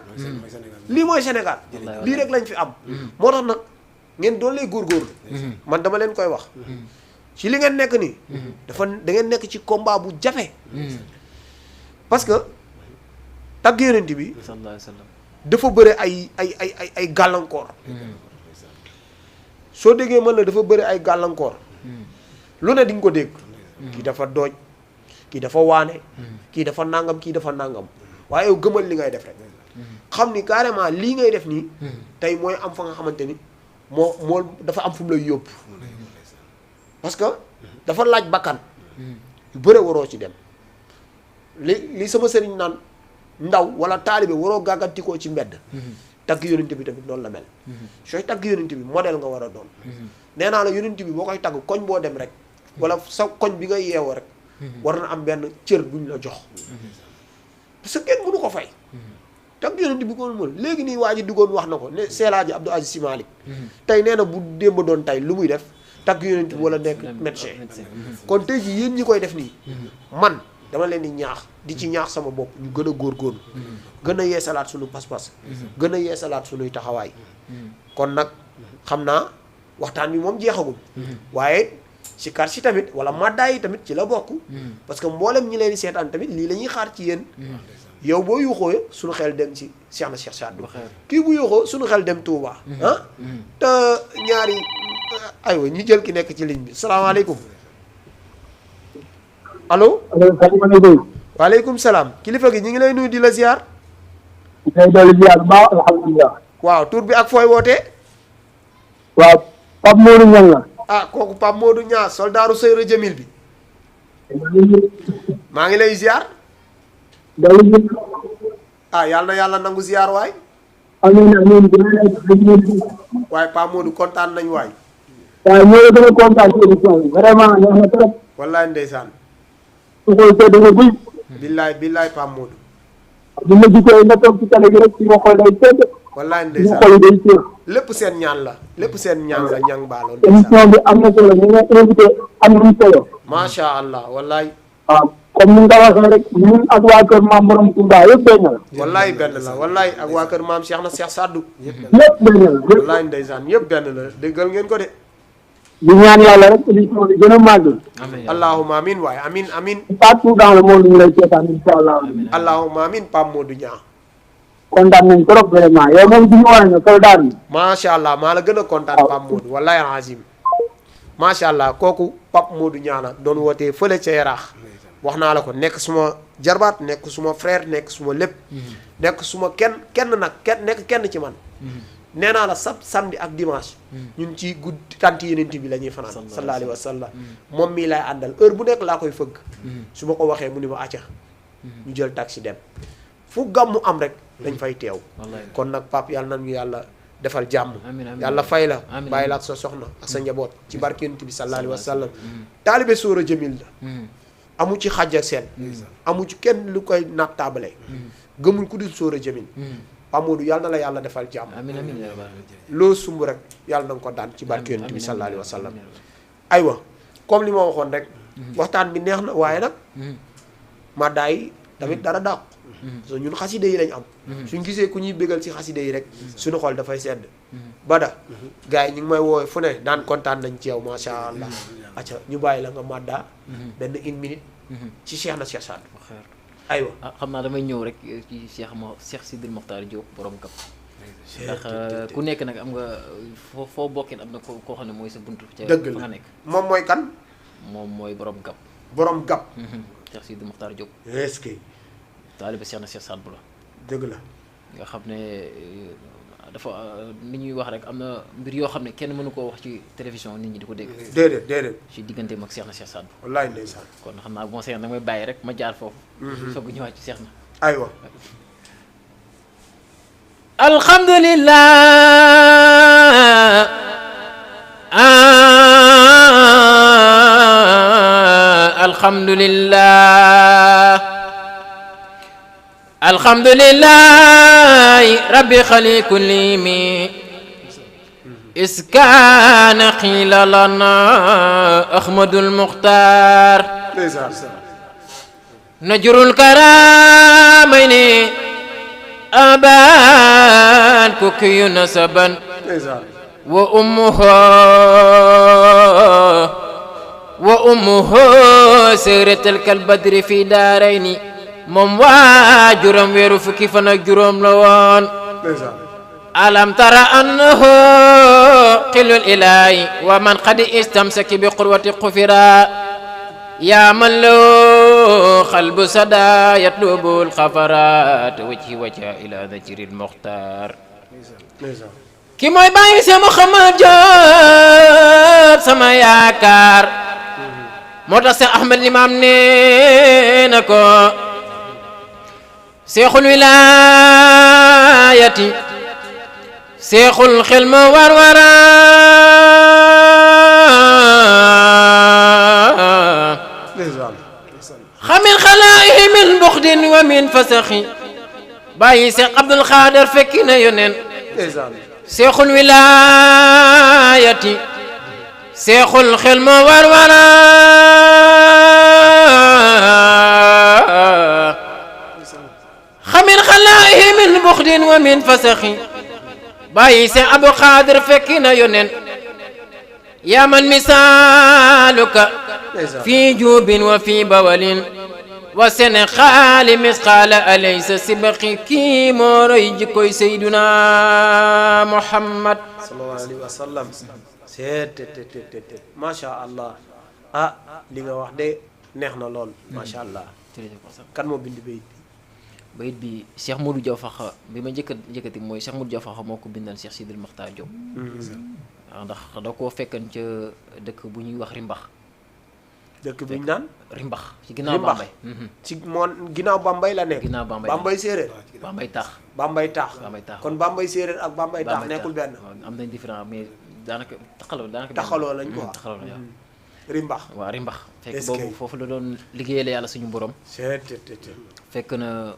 lii mooy Sénégal lii rek lañ fi am moo tax nag ngeen doon lay góorgóorlu man dama leen koy wax ci li ngeen nekk nii dafa da ngeen nekk ci combat bu jafe parce que tagg yonent bi sallallahu alayhi wa sallam dafa bëre ay gàllankoor soo déggee mën la dafa bëri ay gàllankoor lu ne di nga ko dégg kii dafa dooj kii dafa waane kii dafa nangam kii dafa nangam waaye yow gëmal li ngay def rek xam ni carrément lii ngay def nii tey mooy am fa nga xamante ni moo dafa am fu mu lay yóbbu parce que dafa laaj bakkan yu bëre waroo ci dem li sama sëriñ naan ndaw wala taalibe waroo gàggantikoo ci mbedd tagg yonent bi tamit noonu la mel sooy tagg yonent bi modèle nga war a doon nee naa la yonent bi boo koy tagg koñ boo dem rek wala sa koñ bi nga yeewoo rek war na am benn cër buñ la jox parce que kenn mënu ko fay tagg yonent bi ko mën léegi nii waa ji duggoon wax na ko ne Seelaaji Abdou Aziz Sy Malick tey nee na bu démb doon tey lu muy def tagg yonent bi wala nekk médecin kon tey ji yéen ñi koy def nii man dama leen di ñaax di ci ñaax sama bopp ñu gën a góorgóorlu gën a yeesalaat suñu pas-pas gën a yeesalaat suñuy taxawaay kon nag xam naa waxtaan bi moom jeexagul waaye si kar si tamit wala maddaay yi tamit ci la bokk parce que mboolem ñi leen di seetaan tamit lii la ñuy xaar ci yéen yow boo yuuxoo suñu xel dem ci Cheikh na Cheikh Saad Bou kii bu yuuxoo suñu xel dem Touba te ñaari aywa ñi jël ki nekk ci ligne bi salaamaaleykum allo waaleykum salaam kilifa gi ñu ngi lay nuyu di la ziar baax alhamdulilah waaw tur bi ak fooy wootee waaw Pape Modou Niang la ah kooku Pape Modou Niang soldaaru Seyra Jamil bi maa ngi lay ziar ah yàlla na yàlla nangu ziar waay amiin waaye Pape Modou kontaan nañ waay waaye ñoo gën a kontaan ci émission bi vraiment neex na trop wallaay ndeysaan su ko seet nga buy billaay billaay Pape Modou bu ma gisee nga toog ci télé gi rek ci ma xool day sedd wallaay ci ma ndeysaan xool day séex lépp seen ñaan la lépp seen ñaan la ñang baaloon émission bi am na solo ñu nga invité am nañu solo macha allah wallaay waaw comme ni nga waxee rek ñun ak waa kër maam borom Touba yëpp benn la wallaay benn la wallaay ak waa kër maam Cheikh na Cheikh Saad Bou yëpp benn la yëpp wallaay ndeysaan yëpp benn la déggal ngeen ko de di ñaan yàlla rek émission bi gën a màgg allahumma amin waaye amin amin partout dans le monde ñu lay seetaan incha allah allahumma amin Pape Modou Niang kontaan nañ trop vraiment yow moom du ñu war a soldat bi macha allah maa la gën a kontaan Pape Modou wallaay azim macha allah kooku Pape Modou Niang la doon wootee fële ca Yaraax wax naa la ko nekk suma jarbaat nekk suma frère nekk suma lépp nekk suma kenn nag nekk kenn ci man nee naa la samedi ak dimanche ñun ci guddi tant yeneen bi la ñuy fanaan sallallahu alayhi wa sallam moom mii lay àndal heure bu nekk laa koy fëgg su ma ko waxee mu ni ma acca ñu jël taxi dem fu gàmmu am rek dañ fay teew kon nag Pape yàlla nañu yàlla defal jàmm yàlla fay la bàyyi la ak sa soxna ak sa njaboot ci barke Yonent bi sallallahu alayhi wa sallam taalibe Sóora Jamil la amu ci xàjj ak seen amu ci kenn lu koy nattaabale gëmuñ ku dul Sóora Jamil Pape Modou yàlla na la yàlla defal jàmm loo sumb rek yàlla na nga ko daan ci barke Yonent bi sallallahu alayhi wa sallam aywa comme li ma waxoon rek waxtaan bi neex na waaye nag maddaay tamit dara dàqu so ñun xaside yi lañ am suñ gisee ku ñuy bégal ci xaside yi rek suñu xol dafay sedd bada gars yi ñu ngi may woowe fu ne daan kontaan nañ ci yow macha allah acca ñu bàyyi la nga madda benn une minute ci Cheikh na Cheikh Saad Bou aywa xam naa damay ñëw rek ci Cheikh Sidil Mokhtar Diop borom kap ndax ku nekk nag am nga foo bokkee am na koo xam ne mooy sa buntu ca dëgg fa la nga nekk moom mooy kan moom mooy borom kap borom gab Cheikh Sidil Mokhtar Diop est-ce que taalibe Cheikh na Cheikh Saad Bou la dëgg la nga xam ne dafa ni ñuy wax rek am na mbir yoo xam ne kenn mënu koo wax ci télévision nit ñi di ko dégg déedéet ci digganteem ak Cheikh na Cheikh Saad Bou wallaay ndeysaan kon xam naa bu ma seeyoon da may bàyyi rek ma jaar foofu soog ñëwaat ci Cheikh na aywa alhamdulillah alhamdulillah alhamdulillah rabbi khali kulli mi iskana qila lana ahmadul mukhtar najrul karamaini aban kukiyu nasaban wa ummuhu siratal kalbadri fi daarayni moom waajuram weeru fukki fan ak juróom la woon alam tara annahu qilul ilahi wa man qad istamsaki bi qurwati qufira ya man law قلب صدى يطلب الخفرات وجه إلى ذكر المختار ki mooy bàyyi Seex Muhammad Jóob sama yaakaar moo tax Seex Ahmad Limaam nee na ko seexul wilaayati seexul xilm warwara xamin xalaayi min buxdin wa min fasaxi bàyyi Seex Abdul Xaadir fekki na yoneen seexul wilaayati seexul xilm warwara xamin xalaayi min buxdin wa min fasaxi bàyyi Seex Abdul Xaadir fekki na yoneen yaa man misaaluka fi juubin wa fi bawalin wa Sénégal misqaala alaysa sibaqi kii moo roy jikkoy Seyduna Muhammad sallallahu alayhi wa sallam seet macha allah ah li nga wax de neex na lool macha allah. kan moo bind bayit bi Cheikh Modou Diaw Fakha bi ma njëkkati mooy Cheikh Modou Diaw Fakha moo ko bindal Cheikh Sidil Mokhtar Diop. waaw ndax da koo fekkan ca dëkk bu ñuy wax Rimbax. dëkk bi ñu naan Rimbax ci ginnaaw Bambey. ci moom ginnaaw Bambey la nekk. ginnaaw Bambey Bambey séeréer. Bambey taax. Bambey taax. kon Bambey séeréer ak Bambey taax nekkul benn. am nañ différent mais daanaka taxaloo lañ ko taxaloo lañ waaw. Rimbax waaw Rimbax. fekk boobu foofu la doon liggéeyal yàlla suñu borom. fekk na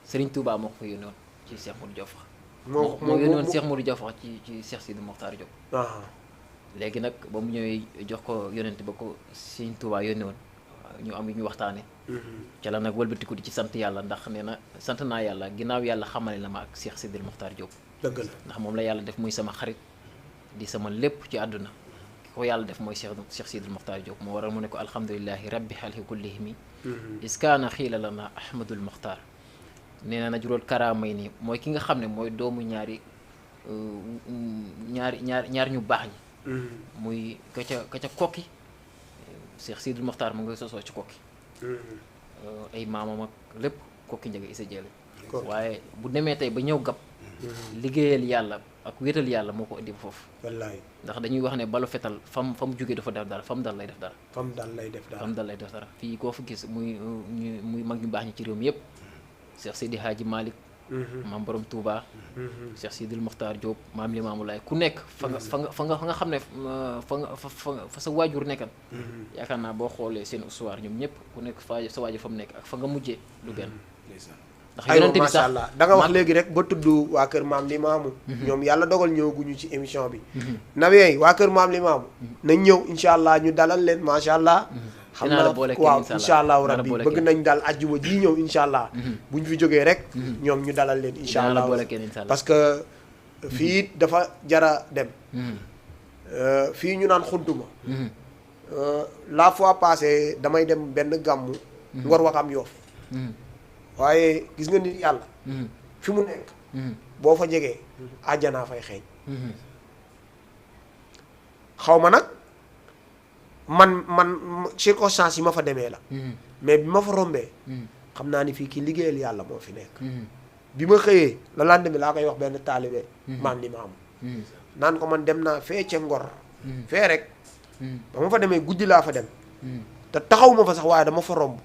Serigne Touba moo ko fa yónni woon ci Cheikh Modou Diaw Fakha. moo yónni woon Cheikh Modou Diaw Fakha ci Cheikh Sidil Mokhtar Diop. léegi nag ba mu ñëwee jox ko yonent ba ko Serigne Touba yónni woon ñu am yu ñu waxtaane ca la nag wëlbatiku di ci sant yàlla ndax nee na sant naa yàlla ginnaaw yàlla xamale na ma ak Cheikh Sidil Mokhtar Diop. dëgg la ndax moom la yàlla def muy sama xarit di sama lépp ci àdduna ki ko yàlla def mooy Cheikh Sidil Mokhtar Diop moo waral mu ne ko alhamdulilahi rabbi xalqi kullihimi iskaana xiila lana ahmadul Mokhtar nee na juróol karaamay nii mooy ki nga xam ne mooy doomu ñaar ñu baax ñi muy ka ca kokki Cheikh Sidil Mokhtar mu ngi sosoo ci kokki ay maamam ak lépp kokki njëga isa jële waaye bu demee tey ba ñëw gab liggéeyal yàlla ak wéetal yàlla moo ko indi foofu wallaay ndax dañuy wax ne balu fetal fa mu jógee dafa def dara fa mu dal lay def dara fii koo fa gis muy mag ñu baax ñi ci réew mi yëpp Cheikh Seydi Hadji Malick maam borom Touba Cheikh Sidil Mokhtar Diop maam Limaamu Laay ku nekk fa nga xam ne fa sa waajur nekkan yaakaar naa boo xoolee seen histoire ñoom ñëpp ku nekk sa waajur fa mu nekk ak fa nga mujjee du benn ndax yonente bi sax macha allah da nga wax léegi rek ba tudd waa kër maam Limaamu ñoom yàlla dogal ñëwaguñu ci émission bi nawee waa kër maam Limaamu nañ ñëw incha allah ñu dalal leen macha allah xam naa waaw incha allahu rabbi bëgg nañ daal ajjuma ji ñëw incha allah bu ñu fi jógee rek ñoom ñu dalal leen incha allah parce que fii dafa jara dem fii ñu naan xuntuma la fois passée damay dem benn gàmmu Ngor Wakam Yoof waaye gis nga nit yàlla fi mu nekk boo fa jegee àjjanaa fay xeeñ xaw ma nag man circonstance yi ma fa demee la mais bi ma fa rombee xam naa ni fii kii liggéeyal yàlla moo fi nekk bi ma xëyee la lendemain laa koy wax benn taalibe maam li ma am naan ko man dem naa fee ca Ngor fee rek ba ma fa demee guddi laa fa dem te taxaw ma fa sax waaye dama fa romb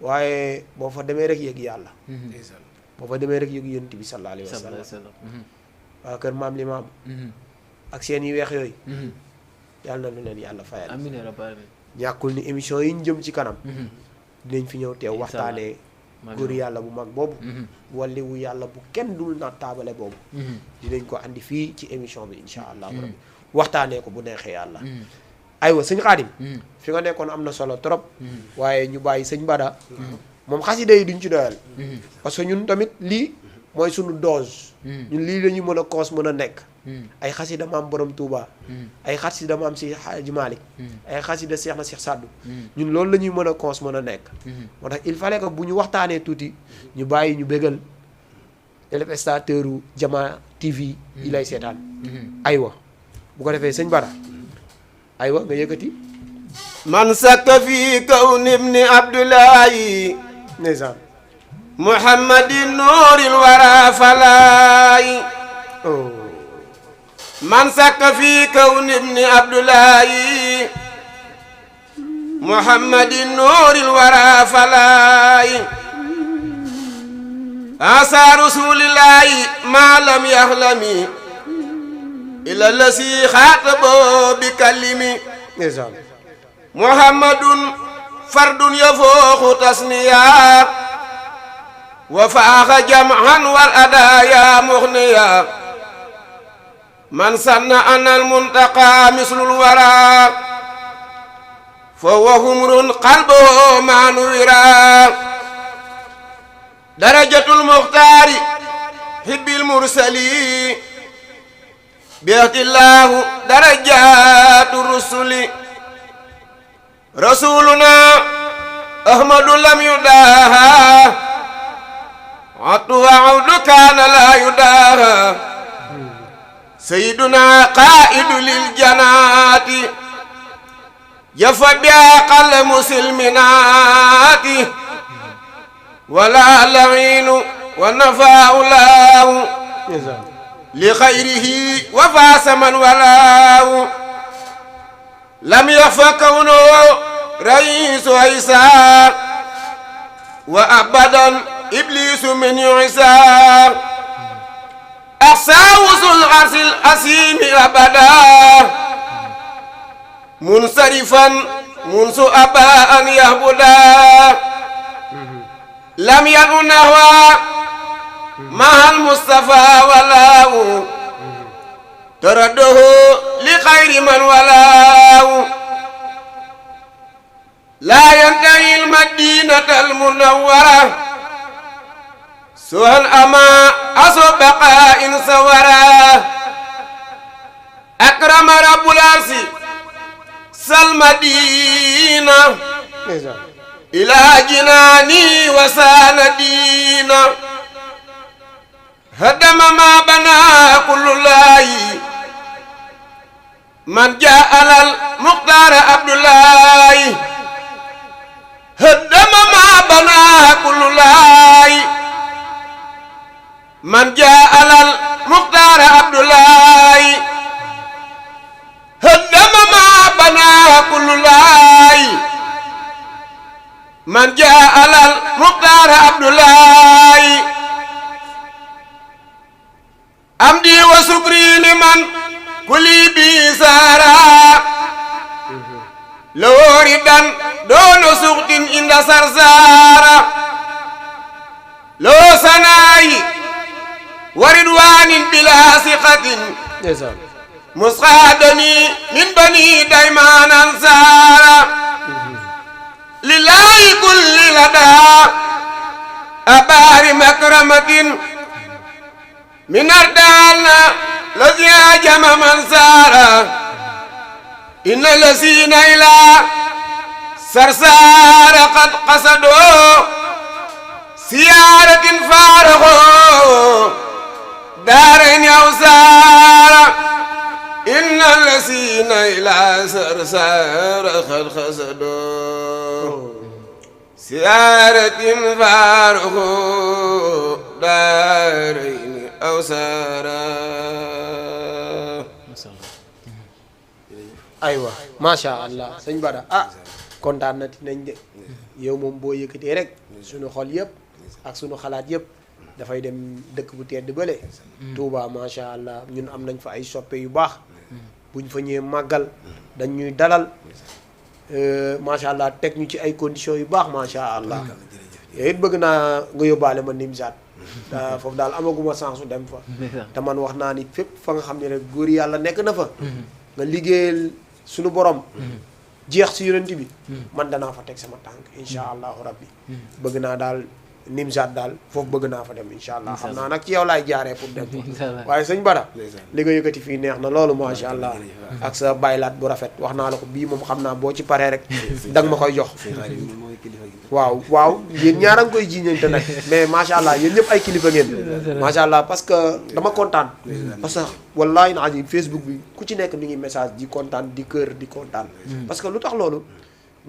waaye boo fa demee rek yëg yàlla boo fa demee rek yëg yonent bi sallallahu alayhi wa sallam waa kër maam li ma am ak seen yu weex yooyu yàlla na leen yàlla fayal amiin yaa rabbal aalamiin ñàkkul ni émission yi ñu jëm ci kanam dinañ fi ñëw teew waxtaanee góor yàlla bu mag boobu walliwu yàlla bu kenn dul na taabale boobu dinañ ko andi fii ci émission bi insha allahu rabbi waxtaanee ko bu neexee yàlla aywa sëñ Xaadim fi nga nekkoon am na solo trop waaye ñu bàyyi sëñ Bada moom xasida yi duñ ci doyal parce que ñun tamit lii mooy sunu dose ñun lii lañuy mën a koos mën a nekk ay xasida maam borom Touba ay xasida maam si Hadji Malick ay xasida Seex na Seex Saddu ñun loolu la ñuy mën a koos mën a nekk moo tax il fallait que bu ñu waxtaanee tuuti ñu bàyyi ñu bégal téléspectateur u Jama TV yi lay seetaan aywa bu ko defee sëñ Bara aywa nga yëkkati من سك في كون ابن عبد الله ndeysaan محمد النور الورى فلاي من سك في كون ابن عبد الله محمد النور الورى فلاي عسى رسول الله ما لم يحلم إلا الذي خاطبه بكلمه ndeysaan محمد فرد يفوق تصنيا وفاق جمعا والأدايا مغنيا من سن أن المنتقى مثل الورى فهو همر قلبه مع نورا درجة المختار حب المرسلين بيهت الله درجات الرسل رسولنا أحمد لم يداها عطو وعود كان لا يداها سيدنا قائد للجنات يفى بها قلم سلمنات ولا لعين ونفع الله لخيره وفاس من ولاه لم يخفى كونه رئيس عيسى وأبدا إبليس من عيسى أحساه ذو العرش العظيم أبدا منصرفا منذ أبى أن يهبدا لم يكن نهوى مع المصطفى ولاه ترده لخير من ولاه لا ينتهي المدينة المنورة سوى أما أصب بقاء سورا أكرم رب العرش سالمدينة إلى جناني وسان دينا هدم ما بنى كل الله من جاء على المختار عبد الله هدم ما بنى كل الله من جاء على المختار عبد الله هدم ما بنى كل الله من جاء على المختار عبد الله أمدي وسكري لمن كلي بيسارا لو ردا دون سخط عند سرسارا لو سناي وردوان بلا ثقة مسخادني من بني ديمان أنصارا لله كل لدى أبار مكرمة من أردالنا الذي هاجم من سارا إن الذين إلى سرسار قد قصدوا سيارة فارغوا دارين أوسارا إن الذين إلى سرسار قد قصدوا سيارة فارغوا دارين أوسارا aywa macha allah sëñ Bada kontaan na nañ de yow moom boo yëkkatee rek suñu xol yëpp ak suñu xalaat yëpp dafay dem dëkk bu tedd bële Touba macha allah ñun am nañ fa ay soppe yu baax buñ fa ñëwee màggal dañ ñuy dalal macha allah teg ñu ci ay conditions yu baax macha allah yow it bëgg naa nga yóbbaale ma Nimzaat foofu daal amaguma chance su dem fa te man wax naa ni fépp fa nga xam ne rek góor yàlla nekk na fa nga liggéeyal suñu borom jeex si yonent bi man danaa fa teg sama tànk insha allahu rabbi bëgg naa daal Nimzaat daal foofu bëgg naa fa dem insha allah xam naa nag ci yow laay jaaree pour dem fa waaye sëñ Bada li nga yëkkati fii neex na loolu masha allah ak sa baylaat bu rafet wax naa la ko bii moom xam naa boo ci paree rek danga ma koy jox waaw yéen ñaar a ngi koy jiiñante nag mais macha allah yéen ñëpp ay kilifa ngeen macha allah parce que dama kontaan parce que wallahi na azim Facebook bi ku ci nekk mi ngi message di kontaan di kër di kontaan parce que lu tax loolu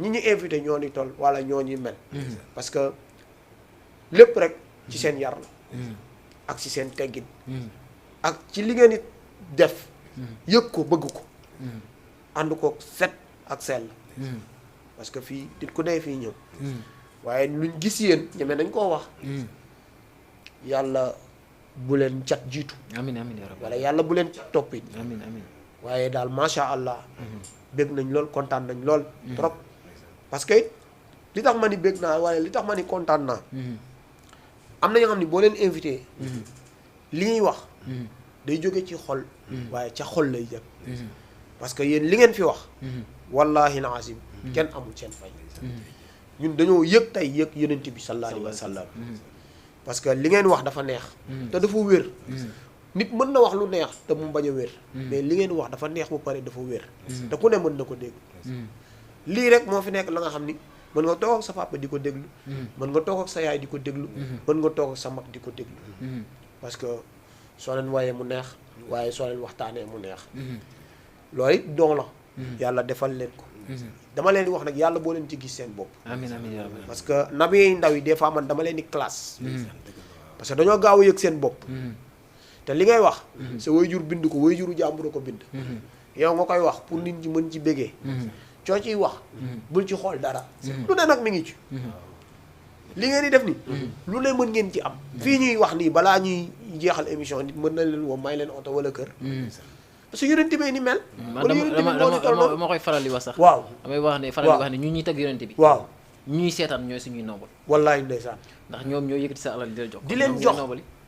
ñi ñu invité ñoo ni toll wala ñoo ñi mel parce que lépp rek ci seen yar la ak ci seen teggin ak ci li ngeen di def yëg ko bëgg ko ànd ko set ak sell parce que fii nit ku dee fii ñëw waaye luñ gis yéen ñeme nañ koo wax yàlla bu leen cat jiitu amiin amiin yaa rabbi wala yàlla bu leen cat toppit amiin amiin waaye daal macha allah bég nañ lool kontaan nañ lool trop parce que li tax ma ni bég naa waaye li tax ma ni kontaan naa am na ñoo xam ni boo leen invité li ñuy wax day jóge ci xol waaye ca xol lay jëm parce que yéen li ngeen fi wax wallahi alazim kenn amul seen fay ñun dañoo yëg tey yëg yonent bi sallallahu alayhi wa sallam parce que li ngeen wax dafa neex te dafa wér nit mën na wax lu neex te mu bañ a wér mais li ngeen wax dafa neex bu pare dafa wér te ku ne mën na ko dégg lii rek moo fi nekk la nga xam ni mën nga toog ak sa papa di ko déglu mën nga toog ak sa yaay di ko déglu mën nga toog ak sa mag di ko déglu parce que soo leen wayee mu neex waaye soo leen waxtaanee mu neex loolu it don la yàlla defal leen ko dama leen di wax nag yàlla boo leen ci gis seen bopp amiin amiin yaa rabbi parce que nabi yi ndaw yi des fois man dama leen di classe parce que dañoo gaaw a yëg seen bopp te li ngay wax sa waajur bind ko waajuru jàmbur ko bind yow nga koy wax pour nit ñi mën ci bégee coo ciy wax bul ci xool dara lu ne nag mi ngi ci li ngeen di def ni lu ne mën ngeen ci am fii ñuy wax nii balaa ñuy jeexal émission nit mën na leen woo may leen oto wala kër parce que yonent bi ni mel wala yonent bi moo ni toll noonu dama koy faral di wax sax waaw damay wax ne faral di wax ne ñu ñuy tagg yonent bi waaw ñu ñuy seetaan ñooy suñuy noobal wallaahi ndeysaan ndax ñoom ñoo yëkkati sa alal di la jox di leen jox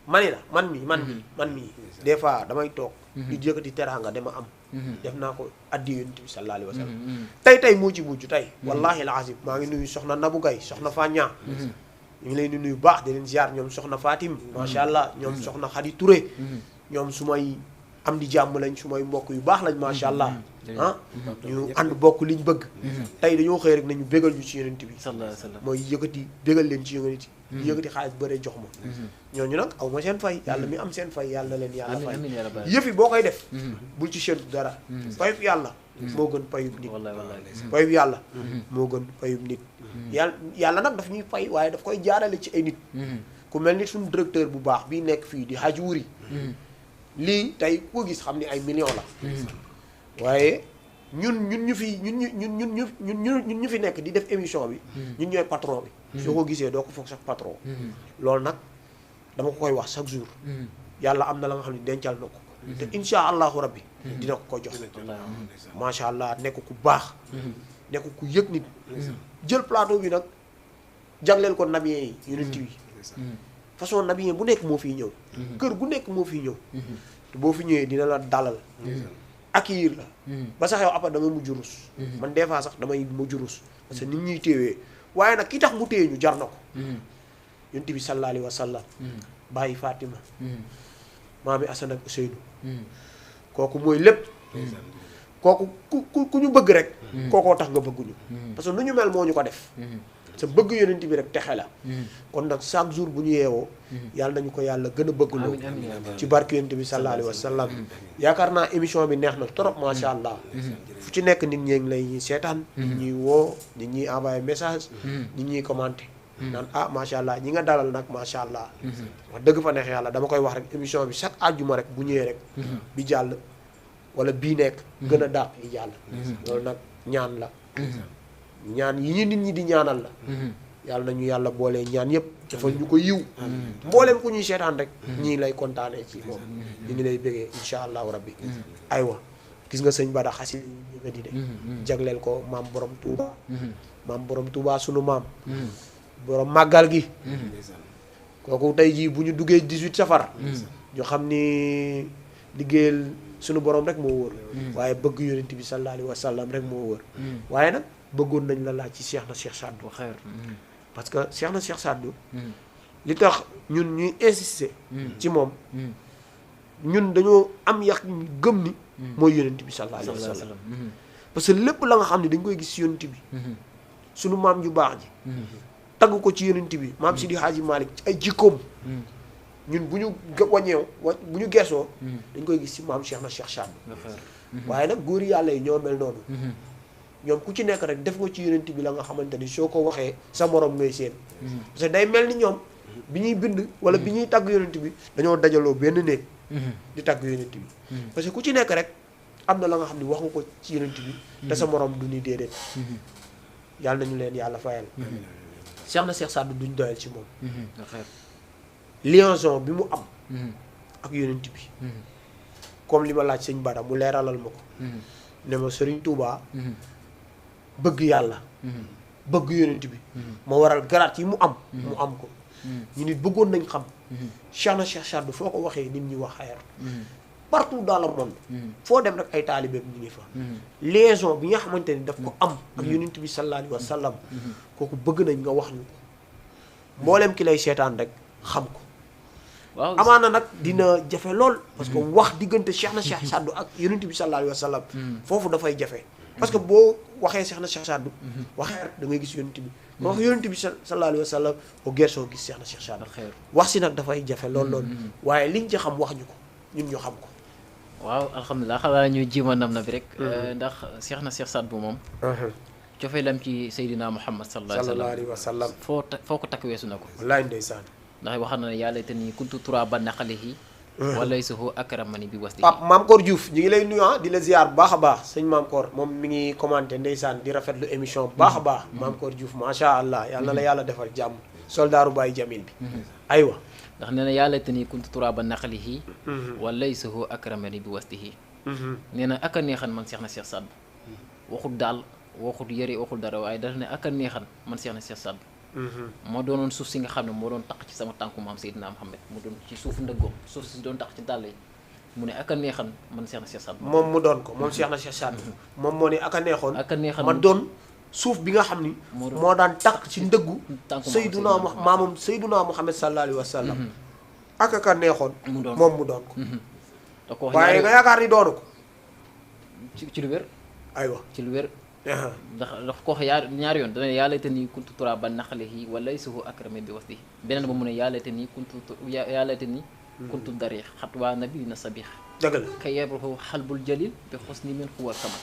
mani la man mii des fois damay toog di yëkkati teraanga dama am def naa ko addi yonent bi sallallahu alayhi wa sallam tey moo ci mujj tey wallahi alazim maa ngi nuyu soxna Nabou Gaye soxna Fania ñu ngi leen di nuyu baax di leen ziar ñoom soxna Fatim macha allah ñoom soxna Khady Touré ñoom su may am di jàmm lañ su may mbokk yu baax lañ macha allah ah ñu ànd bokk liñ bëgg tey dañoo xëy rek nañu bégal ñu ci yonent bi sallallahu alayhi wa sallam mooy yëkkati bégal leen ci yonent bi yëkkati xaalis bëree jox ma ñooñu nag aw ma seen fay yàlla mi am seen fay yàlla leen yàlla fay amiin yaa rabbi yëf yi boo koy def bul ci séntu dara payub yàlla moo gën payub nit wallahi wallahi payub yàlla moo gën payub nit yàlla nag daf ñuy fay waaye daf koy jaarale ci ay nit ku mel ni suñu directeur bu baax bii nekk fii di Hadj Wuri lii tey ko gis xam ni ay millions la waaye ñun ñu fi ñun ñu fi nekk di def émission bi ñun ñooy patron bi soo ko gisee doo ko foog sax patron loolu nag dama ko koy wax chaque jour yàlla am na la nga xam ne dencal na ko te insha allahu rabbi dina ko jox macha allah nekk ku baax nekk ku yëg nit jël plateau bi nag jagleel ko nabiyeen yi yonent yi façon nabiyeen bu nekk moo fiy ñëw kër gu nekk moo fiy ñëw te boo fi ñëwee dina la dalal accueillir la ba sax yow après dama mujj rus man des fois sax damay mujj rus parce que nit ñuy téewee waaye nag ki tax mu téye ñu jar na ko yonent bi sallallahu alayhi wa sallam bàyyi Fatima maami Asan ak Ousseynou kooku mooy lépp kooku ku ñu bëgg rek kookoo tax nga bëgguñu parce que nu ñu mel moo ñu ko def sa bëgg yonent bi rek texe la kon nag chaque jour bu ñu yeewoo yàlla nañu ko yàlla gën a bëggloo ci barke yonent bi sallallahu alayhi wa sallam yaakaar naa émission bi neex na trop macha allah fu ci nekk nit ñee ngi lay seetaan nit ñuy woo nit ñuy envoyé message nit ñuy commenté naan ah macha allah ñi nga dalal nag macha allah wax dëgg fa neex yàlla dama koy wax rek émission bi chaque àjjuma rek bu ñëwee rek bi jàll wala bii nekk gën a dàq yi jàll loolu nag ñaan la ñaan yi ñu nit ñi di ñaanal la yàlla nañu yàlla boolee ñaan yëpp dafa ñu ko yiw mbooleem ku ñuy seetaan rek ñii lay kontaanee ci moom ñu ngi lay bëggee insha allahu rabbi aywa gis nga sëñ Bada xasi yi nga di de jagleel ko maam borom Touba maam borom Touba sunu maam borom màggal gi kooku tey jii bu ñu duggee 18 safar ñu xam ni liggéeyal sunu borom rek moo wóor waaye bëgg yonent bi sallallahu alayhi wa sallam rek moo wóor waaye nag bëggoon nañ la laaj ci Cheikh na Cheikh Sadou parce que Cheikh na Cheikh Sadou li tax ñun ñuy insister ci moom ñun dañoo am yàq gëm ni mooy yonent bi sallallahu alayhi wa sallam parce que lépp la nga xam ne dañ koy gis ci yonent bi sunu maam ju baax ji tagg ko ci yonent bi maam Sidi Hadji Malick ci ay jikkoom ñun bu ñu wàññeew bu ñu geesoo dañ koy gis ci maam Cheikh na Cheikh Sadou waaye nag góor yàlla yi ñoo mel noonu ñoom ku ci nekk rek def nga ci yonent bi la nga xamante ni soo ko waxee sa morom ngay seen parce que day mel ni ñoom bi ñuy bind wala bi ñuy tagg yonent bi dañoo dajaloo benn néeg di tagg yonent bi parce que ku ci nekk rek am na la nga xam ne wax nga ko ci yonent bi te sa morom du ni déedéet yàlla nañu leen yàlla fayal Cheikh na Cheikh Sadou duñ doyal ci moom liaison bi mu am ak yonent bi comme li ma laaj sëñ Bada mu leeralal ma ko ne ma Serigne Touba bëgg yàlla bëgg yonent bi ma waral garaat yi mu am ko ñu nit bëggoon nañ xam Cheikh na Cheikh Sadou foo ko waxee nit ñi wax xayar partout dans le monde foo dem rek ay taalibeem ñu ngi fa liaison bi nga xamante ni daf ko am ak yonent bi sallallahu alayhi wa sallam kooku bëgg nañ nga wax ñu ko mboolem ki lay seetaan rek xam ko waaw amaana nag dina jafe lool parce que wax diggante Cheikh na Cheikh Sadou ak yonent bi sallallahu alayhi wa sallam foofu dafay jafe parce que boo waxee Cheikh na Cheikh Sadou waxee rek da ngay gis yonent bi boo wax yonent bi sallallahu alayhi wa sallam boo gersoo gis Cheikh na Cheikh Sadou wax si nag dafay jafe lool waaye liñ ci xam wax ñu ko ñun ñu xam ko waaw alhamdulilah xanaa ñuy jiima nam na bi rek ndax Cheikh na Cheikh Sadou moom cofeelam ci Seydina Muhammad sallallahu alayhi wa sallam foo ko takk weesu na ko wallaay ndeysaan ndax waxam na ne yàlla te ni kuntu turaba naqalihi wala suhu akramani bi wasti Pape Maam Koor Diouf ñu ngi lay nuyu di la ziar bu baax a baax sëñ Maam Koor moom mi ngi commenté ndeysaan di rafetlu émission bu baax a baax Maam Koor Diouf macha allah yàlla na la yàlla defal jàmm soldaaru Baye Jamil bi aywa ndax nee na yàlla te ni kuntu turaba naqalihi wala suhu akramani bi wastihi nee na aka neexan man Cheikh na Cheikh Sadou waxul daal waxul yëre waxul dara waaye dafa ne aka neexan man Cheikh na Cheikh Sadou moo doonoon suuf si nga xam ne moo doon taq ci sama tànku maam Seydina Muhammad mu doon ci suufu ndëggoom suuf si doon taq ci dàll yi mu ne aka neexan man Cheikh na Cheikh Sadou moom mu doon ko moom Cheikh na Cheikh Sadou moom moo ne aka neexoon aka neexan ma doon suuf bi nga xam ni moo daan taq ci ndëggu Seydina maamam Seydina Muhammad sallallahu alayhi wa sallam aka neexoon moom mu doon ko da ko wax waaye nga yaakaar ni doonu ko ci lu wér aywa ci lu wér ndax daf ko wax ñaari yoon dana yàlla te ni kuntu turaba naqalihi wala suhu akrame bi wasti beneen ba mu ne yàlla te ni kuntu darix xatwaa nabi na sabix dëgg la ka yebru xalbul jalil bi xusni min xuwal kamal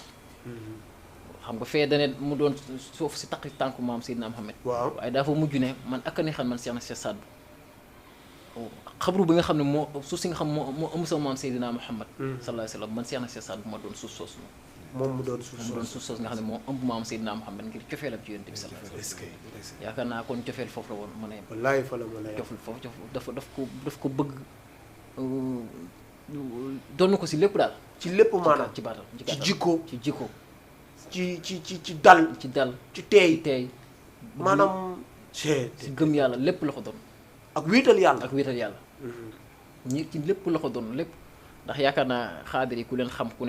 xam nga fee dane mu doon suuf si taq tànku maam Seydina Muhammad waaw waaye dafa mujj ne man aka ne xam man Cheikh na Cheikh Sadou xabru bi nga xam ne moo suuf si nga xam moo ëmb sama maam Seydina Muhammad sallallahu alayhi wa sallam man Cheikh na Cheikh Sadou ma doon suuf soosu moom mu doon suuf soosu nga xam ne moo ëmb maam Seydina Muhammad ngir cofeelam ci yonent bi sallallahu alayhi wa sallam yaakaar naa kon cofeel foofu la woon mën a yem wallaay fa la mën a yem cofeel foofu daf ko bëgg doon ko si lépp daal ci lépp maanaam ci baatal ci jikko ci jikko ci dal ci dal ci teey teey maanaam si gëm yàlla lépp la ko doon ak wéetal yàlla ak wéetal yàlla ñi ci lépp la ko doon lépp ndax yaakaar naa xaadir yi ku leen xam ku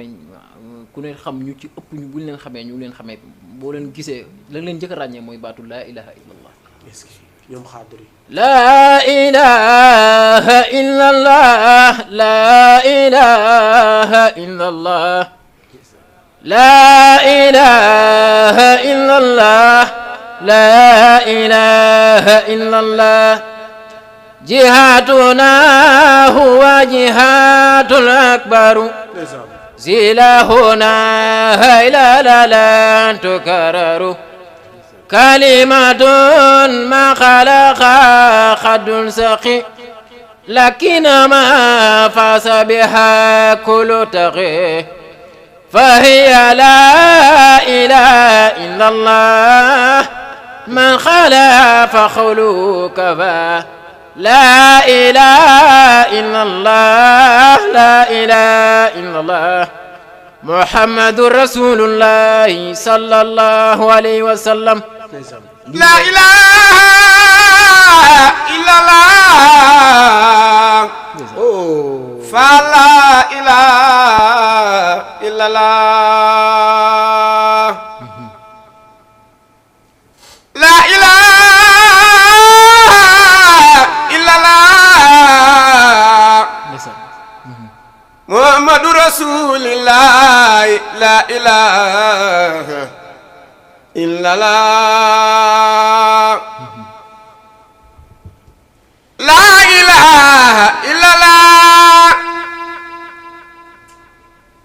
ne xam ñu ci ëpp ñu buñ leen xamee ñu leen xamee boo leen gisee la leen njëkk a ràññee mooy baatu laa ilaha illallah est-ce que ñoom xaadir yi laa ilaha illallah laa ilaha illallah laa ilaha illallah laa ilaha illallah جهاتنا هو جهات الأكبر سلاحنا لا لا لا تكرر كلمة ما خلق خد سقي لكن ما فاس بها كل تقي فهي لا إله إلا الله من خلف خلوك لا إله إلا الله لا إله إلا الله محمد رسول الله صلى الله عليه وسلم لا إله إلا الله فلا إله إلا الله لا إله محمد رسول الله لا إله إلا الله لا إله إلا الله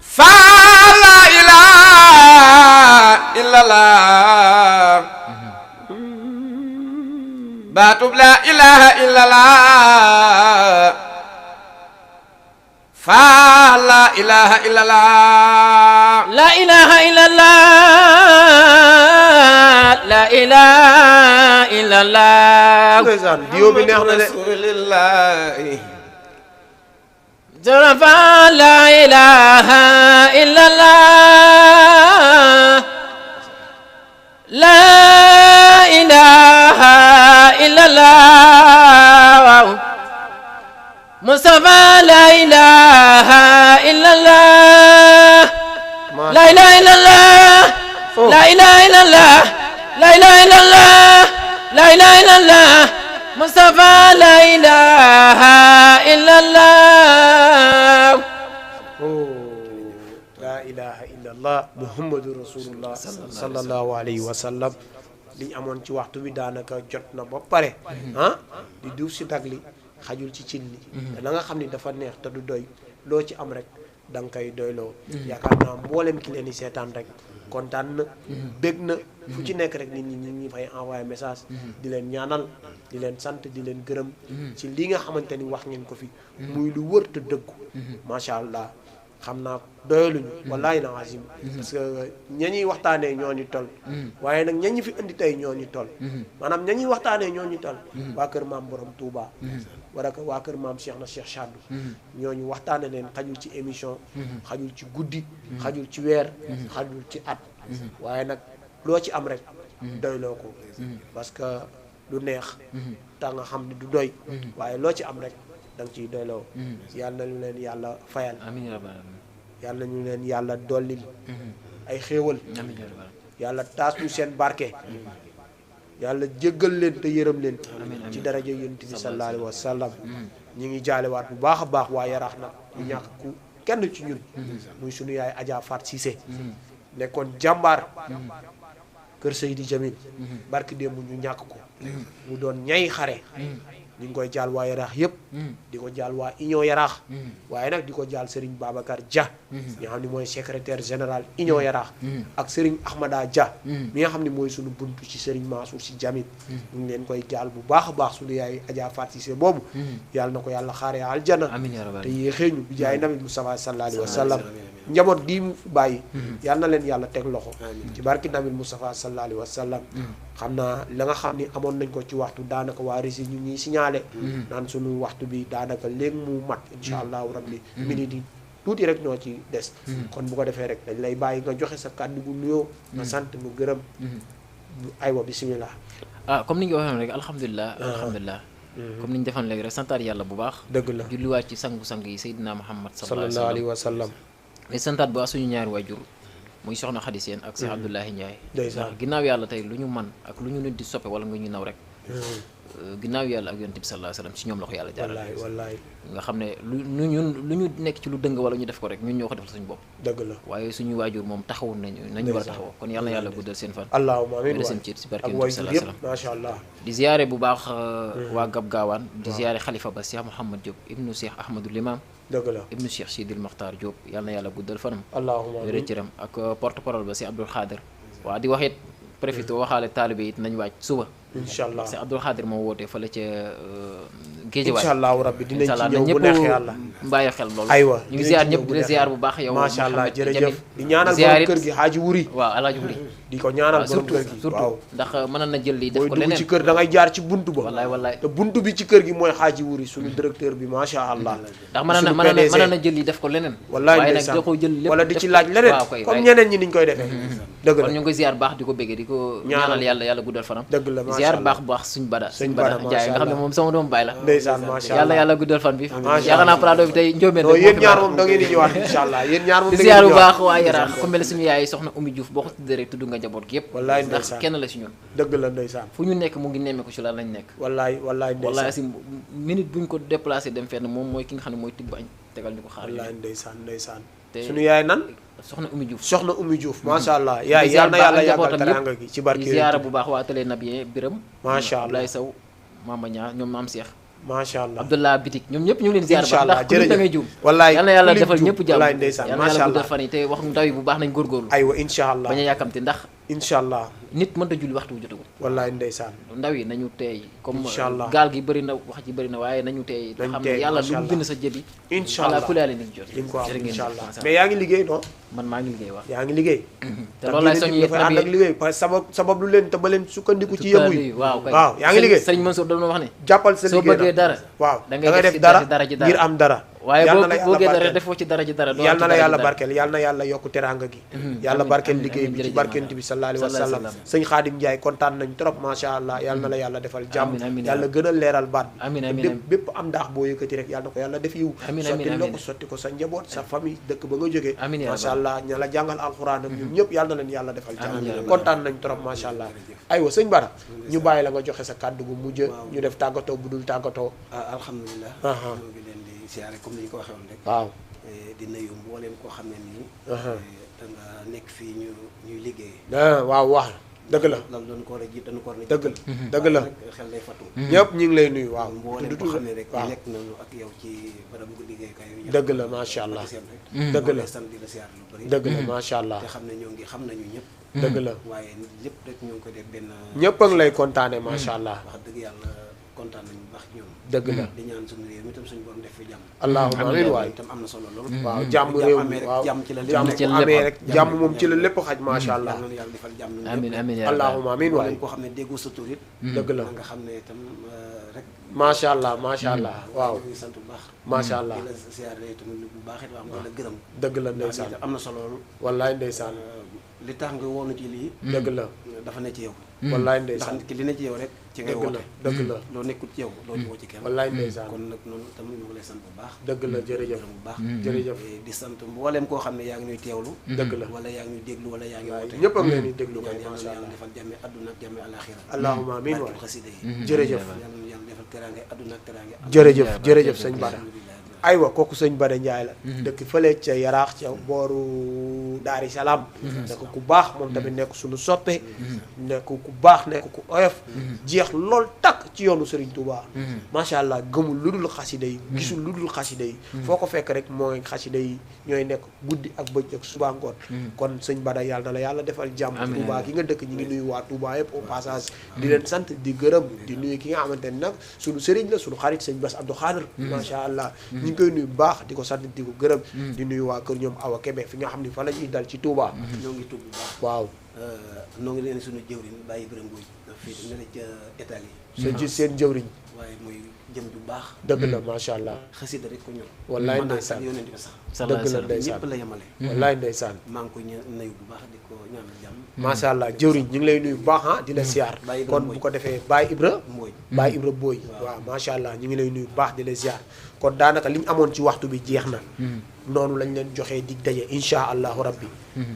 فلا إله إلا fa la ilaha illallah la ilaha illallah la ilaha illallah ndeysaan diyo bi neex na de rasulillahi fa la ilaha illallah la ilaha illallah Mustafa la ilaha illallah la ilaha illallah la ilaha illallah la ilaha illallah la ilaha illallah Mustafa la ilaha illallah la ilaha illallah muhammadu rasulullah sallallahu alayhi wa sallam liñ amoon ci waxtu bi daanaka jot na ba pare di duuf si dag li xajul ci cin li te la nga xam ni dafa neex te du doy loo ci am rek da nga koy doyloo yaakaar naa mboolem ki leen di seetaan rek kontaan na bég na fu ci nekk rek nit ñi fay envoyé message di leen ñaanal di leen sant di leen gërëm ci li nga xamante ni wax ngeen ko fi muy lu wër te dëggu macha allah xam naa doyaluñu wallahi na azim parce que ña ñuy waxtaanee ñoo ñu toll waaye nag ña ñu fi indi tey ñoo ñu toll maanaam ña ñuy waxtaanee ñoo ñu toll waa kër maam borom Touba wala waa kër maam Cheikh na Cheikh Sadou ñooñu waxtaane leen xajul ci émission xajul ci guddi xajul ci weer xajul ci at waaye nag loo ci am rek doyloo ko parce que lu neex ta nga xam ne du doy waaye loo ci am rek da nga ciy doyloo yàlla nañu leen yàlla fayal yàlla nañu leen yàlla dollil ay xéewal yàlla taas ñu seen barke yàlla jéggal leen te yërëm leen ci daraja yonent bi sallallahu alayhi wa sallam ñi ngi jaalewaat bu baax a baax waa yaraax nag ñu ñàkk ku kenn ci ñun muy sunu yaay Adja Fat Cissé nekkoon jàmbaar kër Seydi Jamil barki démb ñu ñàkk ko mu doon ñay xare ñu ngi koy jaal waa yaraax yëpp di ko jaal waa union yaraax waaye nag di ko jaal Serigne Babacar Dia mi nga xam ne mooy secrétaire général union yaraax ak Serigne Ahmada Dia mi nga xam ne mooy sunu buntu ci Serigne Mansour Sy Djamil ñu ngi leen koy jaal bu baax a baax sunu yaay Adja Fat Cissé boobu yàlla na ko yàlla xaaree aljana te yéexeeñu bi jaay nabi Mustafa sallallahu alayhi wa sallam njaboot gii mu bàyyi yàlla na leen yàlla teg loxo ci barki nabi Mustafa sallallahu alayhi wa sallam xam naa la nga xam ni amoon nañ ko ci waxtu daanaka waa Rési ñu ngi signalé naan sunu waxtu bi daanaka léegi mu mat incha allahu rabbi minute yi tuuti rek ñoo ci des kon bu ko defee rek dañ lay bàyyi nga joxe sa kàddu gu nuyoo nga sant nga gërëm aywa bismillah comme ni nga waxee rek alhamdulilah comme ni ñu defoon léegi rek santaat yàlla bu baax dëgg la julliwaat ci sangu-sang yi Seydina Muhammad sallallahu alayhi wa sallam mais santaat bu baax suñu ñaari waajur muy soxna Khady Sène ak Cheikh Abdoulahi Ndiaye ndax ginnaaw yàlla tey lu ñu man ak lu ñu nit di soppe wala nga ñu naw rek ginnaaw yàlla ak yonent bi sallallahu alayhi wasallam ci ñoom la ko yàlla jaarale wallaay nga xam ne lu ñu nekk ci lu dëng wala ñu def ko rek ñun ñoo ko defal suñu bopp dëgg la waaye suñu waajur moom taxawul nañu war a taxawoo kon yàlla na yàlla guddal seen fan allahumma amiin seen ci barke yonent bi sallallahu alayhi wasallam masha Allah di ziyaare bu baax waa Gab Gaawaan di ziyaare xalifa ba Cheikh Mouhamad Diop ibnu Cheikh Ahmadou Limam dëgg la ibnu Cheikh Sidil Makhtar Diop yàlla na yàlla guddal fanam allahumma amiin cëram ak porte parole ba Cheikh Abdoul Khadir waa di wax it profité waxaale taalibe it nañ waaj suba incha allah Cheikh Abdoul Khadir moo wootee fële ca Géejawaay incha allahu rabbi dinañ ci ñëw bu neexee yàlla bàyyi xel loolu aywa ñu ngi ziar ñëpp di la ziar bu baax yow macha allah jërëjëf di ñaanal borom kër gi Haaji Wuri waaw Alaaji Wuri di ko ñaanal borom kër gi surtout ndax mënoon na jël lii def ko leneen booy dugg ci kër da ngay jaar ci buntu ba wallaay te buntu bi ci kër gi mooy Haaji Wuri suñu directeur bi macha allah ndax mënoon na jël lii def ko leneen wallaay waaye nag da ko jël lépp wala di ci laaj leneen comme ñeneen ñi niñ koy defee dëgg la kon ñu ngi koy ziar baax di ko béggee di ko ñaanal yàlla guddal fanam dëgg la macha ziar allah baax baax suñu bada jaay nga xam ne moom sama doom baay la ndeysaan macha allah yàlla guddal fan bi yaakaar naa plateau bi tey njóomeen yéen ñaar moom da ngeen di ñëwaat incha allah yéen ñaar moom di ziar bu baax waa Yaraax ku mel suñu yaay soxna Oumy Diouf boo ko tuddee rek tudd nga njaboot gi yëpp wallaay ndax kenn la si ñun dëgg la ndeysaan fu ñu nekk mu ngi nemmeeku ci lan lañ nekk wallaay wallaay si minute buñ ko déplacé dem fenn moom mooy ki nga xam ne mooy tibb añ tegal ñu ko xaar wallaay ndeysaan suñu yaay nan soxna Oumy Diouf macha allah yaay yal na yàlla yàggal teraanga gi ci barke ziara bu baax waa télé Nabien Biram macha allah Ablaye Sow Mama Ñaa ñoom Maam Cheikh macha allah Abdullah Bitik ñoom ñëpp ñu ngi leen ziar ba ndax ku da ngay juum wallaay yal na yàlla defal ñëpp jàmm wallaay ndeysaan yal na yàlla guddal fan yi te wax ndaw yi bu baax nañ góorgóorlu aywa incha allah bañ a yàkkamte ndax incha allah nit mënta julli waxtu bu jotagul. wallaay ndeysaan. ndaw yi nañu teey comme incha allah gaal gi bëri na wax ji bëri na waaye nañu teey te xam ne yàlla lu mu bind sa jëbi incha allah ku laale ni jot di nga ko am jërë ngeen incha jëf. allah mais yaa ngi liggéey non. man maa ngi liggéey wax yaa ngi liggéey. te loolu laay soññi dafay ànd ak liggéey parce que sabab lu leen te ba leen sukkandiku ci yëngu yi. waaw kay waaw yaa ngi liggéey. sëriñ Mansour doon wax ne jàppal sa soo liggéey bëggee dara waaw da ngay ngay def def dara ci ngir am dara. waaye yàlla na boo bëggee dara defoo ci dara ji dara yàlla na la yàlla barkeel yàlla na yàlla yokku teraanga gi yàlla barkeel liggéey bi ci barkeel bi sallallahu alayhi wa sallam sëñ Xaadim Njaay kontaan nañ trop macha allah yàlla na la yàlla defal jàmm yàlla gën a leeral baat bépp am ndaax boo yëkkati rek yàlla na ko yàlla def yiw sotti la ko sotti ko sa njaboot sa famille dëkk ba nga jógee macha allah ña la jàngal alxuraan ak ñoom ñëpp yàlla na leen yàlla defal jàmm kontaan nañ trop macha allah aywa sëñ Bara ñu bàyyi la nga joxe sa kàddu gu mujj ñu def tàggatoo bu dul tàggatoo alhamdulilah ñoo ngi leen di siyaare comme ni ñu ko waxee woon rek waaw di nuyu mbooleem koo xam ne nii da nga nekk fii ñuy liggéey waaw wax dëgg la loolu dañu ko war a jiit dañu ko war a dëgg la xel day fatu ñëpp ñu ngi lay nuyu waaw mbooleem koo xam ne rek nekk nañu ak yow ci barabu liggéeykaay yu dëgg la macha allah dëgg la sant di la siyaare lu bëri dëgg la macha allah te xam ne ñoo ngi xam nañu ñëpp dëgg la waaye lépp rek ñoo ngi ko def benn ñëpp a ngi lay kontaane macha allah wax dëgg yàlla kontaan nañu bu baax ñoom dëgg la di ñaan suñu réew mi tam suñu borom def fi jàmm allahumma amiin waay tam am na solo lool waaw jàmm réew mi waaw jàmm ci la jàmm lépp bu amee rek jàmm moom ci la lépp xaj macha allah yàlla na yàlla defal jàmm amiin amiin allahumma amiin waay koo xam ne déggu sa tur it dëgg la nga xam ne itam rek macha allah macha allah waaw ñu sant bu baax macha allah di la siyaare tamit bu baax it wax nga la gërëm dëgg la ndeysaan am na solo lool wallaay ndeysaan li tax nga woonu ci lii dëgg la dafa ne ci yow wallaay ndeysaan ndax ki li ne ci yow rek ci ngay woote dëgg la loo nekkul ci yow doo ci woo ci kenn wallaay ndeysaan kon nag noonu tamit ñu ngi lay sant bu baax dëgg la jërëjëf bu baax jërëjëf di sant mbooleem koo xam ne yaa ngi ñuy teewlu dëgg la wala yaa ngi ñuy déglu wala yaa ngi woote ñëpp a ngi leen di déglu kay yàlla macha yàlla allah defal jàmme adduna ak jàmme alaxira allahumma amiin waay xasida yi jërëjëf yàlla yàlla defal teraange adduna ak teraange jërëjëf jërëjëf sëñ Bara aywa kooku sëñ Bara Ndiaye la dëkk fële ca Yaraax ca booru Daari Salaam nekk ku baax moom tamit nekk suñu soppe nekk ku baax nekk ku oyof jeex lool takk ci yoonu Serigne Touba macha allah gëmul lu dul xasida yi gisul lu dul xasida yi foo ko fekk rek mooy xasida yi ñooy nekk guddi ak bëccëg suba ngoon kon sëñ Bara yàlla na la yàlla defal jàmm Touba gi nga dëkk ñi ngi nuyu waa Touba yëpp au passage di leen sant di gërëm di nuyu ki nga xamante ne nag suñu Serigne la suñu xarit sëñ Bass Abdou Khader macha allah ñu ngi koy nuyu bu baax di ko sant di ko gërëm di nuyu waa kër ñoom Awa Kébé fi nga xam ne fa la ñuy dal ci Touba ñoo ngi tudd bu baax waaw noo ngi leen suñu jëwriñ bàyyi bërëm buy fii ne la ca Italie seen jëwriñ waaye mooy jëm ju baax dëgg la macha allah xasida rek ko ñor wallaay ndeysaan yonent bi sax dëgg la ndeysaan ñëpp la yemale wallaay ndeysaan maa ngi koy nuyu bu baax di ko ñaanal jàmm macha allah jëwriñ ñu ngi lay nuyu bu baax di la siyaar kon bu ko defee Baye Ibra Mbooy Baye Ibra Booy waaw macha allah ñu ngi lay nuyu bu baax di la siyaar kon daanaka li ñu amoon ci waxtu bi jeex na noonu lañ leen joxee dig daje insha allahu rabbi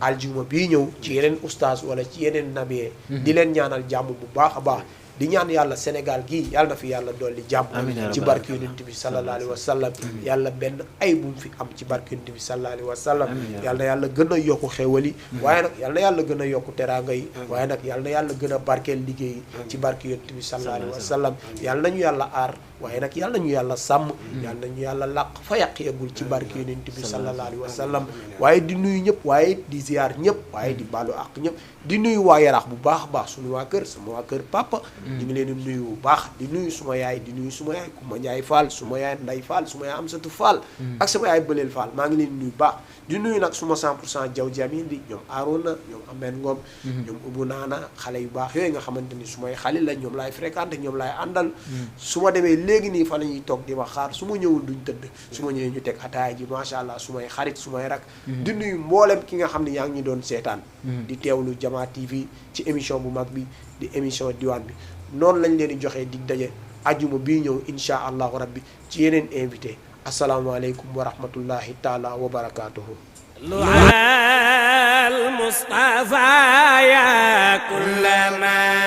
aljuma bii ñëw ci yeneen oustaz wala ci yeneen nabiyee di leen ñaanal jàmm bu baax a baax di ñaan yàlla Sénégal gii yàlla na fi yàlla dolli jàmm ci barke yonent bi sallallahu alayhi wa sallam yàlla benn ay bu mu fi am ci barke yonent bi sallallahu alayhi wa sallam yàlla na yàlla gën a yokku xéwal yi waaye nag yàlla na yàlla gën a yokku teraanga yi waaye nag yàlla na yàlla gën a barkeel liggéey yi ci barke yonent bi sallallahu alayhi wa sallam yàlla nañu yàlla aar waaye nag yàlla nañu yàlla sàmm yàlla nañu yàlla làq fa yàq yeggul ci barke yonent bi sallallahu alayhi wa sallam waaye di nuyu ñëpp waaye di ziar ñëpp waaye di baalu àq ñëpp di nuyu waa Yaraax bu baax a baax suñu waa kër sama waa kër papa ñu ngi leen di nuyu bu baax di nuyu suma yaay di nuyu suma yaay Kumba Njaay Fall suma yaay Nday Fall suma yaay Amsatu Fall ak sama yaay Bëleel Fall maa ngi leen di nuyu baax di nuyu nag suma 100% jaw jamin bi ñoom Arona ñoom Ameen Ngom ñoom Ubu Naana xale yu baax yooyu nga xamante ni su may xale la ñoom laay fréquenté ñoom laay àndal su ma demee léegi nii fa la ñuy toog di ma xaar su ma ñëwul duñ tëdd su ma ñëwee ñu teg ataaya ji macha allah su may xarit su may rak di nuyu mboolem ki nga xam ne yaa ngi ñu doon seetaan di teewlu Jama TV ci émission bu mag bi di émission diwaan bi noonu lañ leen di joxee dig daje ajuma bii ñëw insha allahu rabbi ci yeneen invité asalaamaaleykum wa rahmatullahi taala wa barakaatuhu المصطفى يا كل ما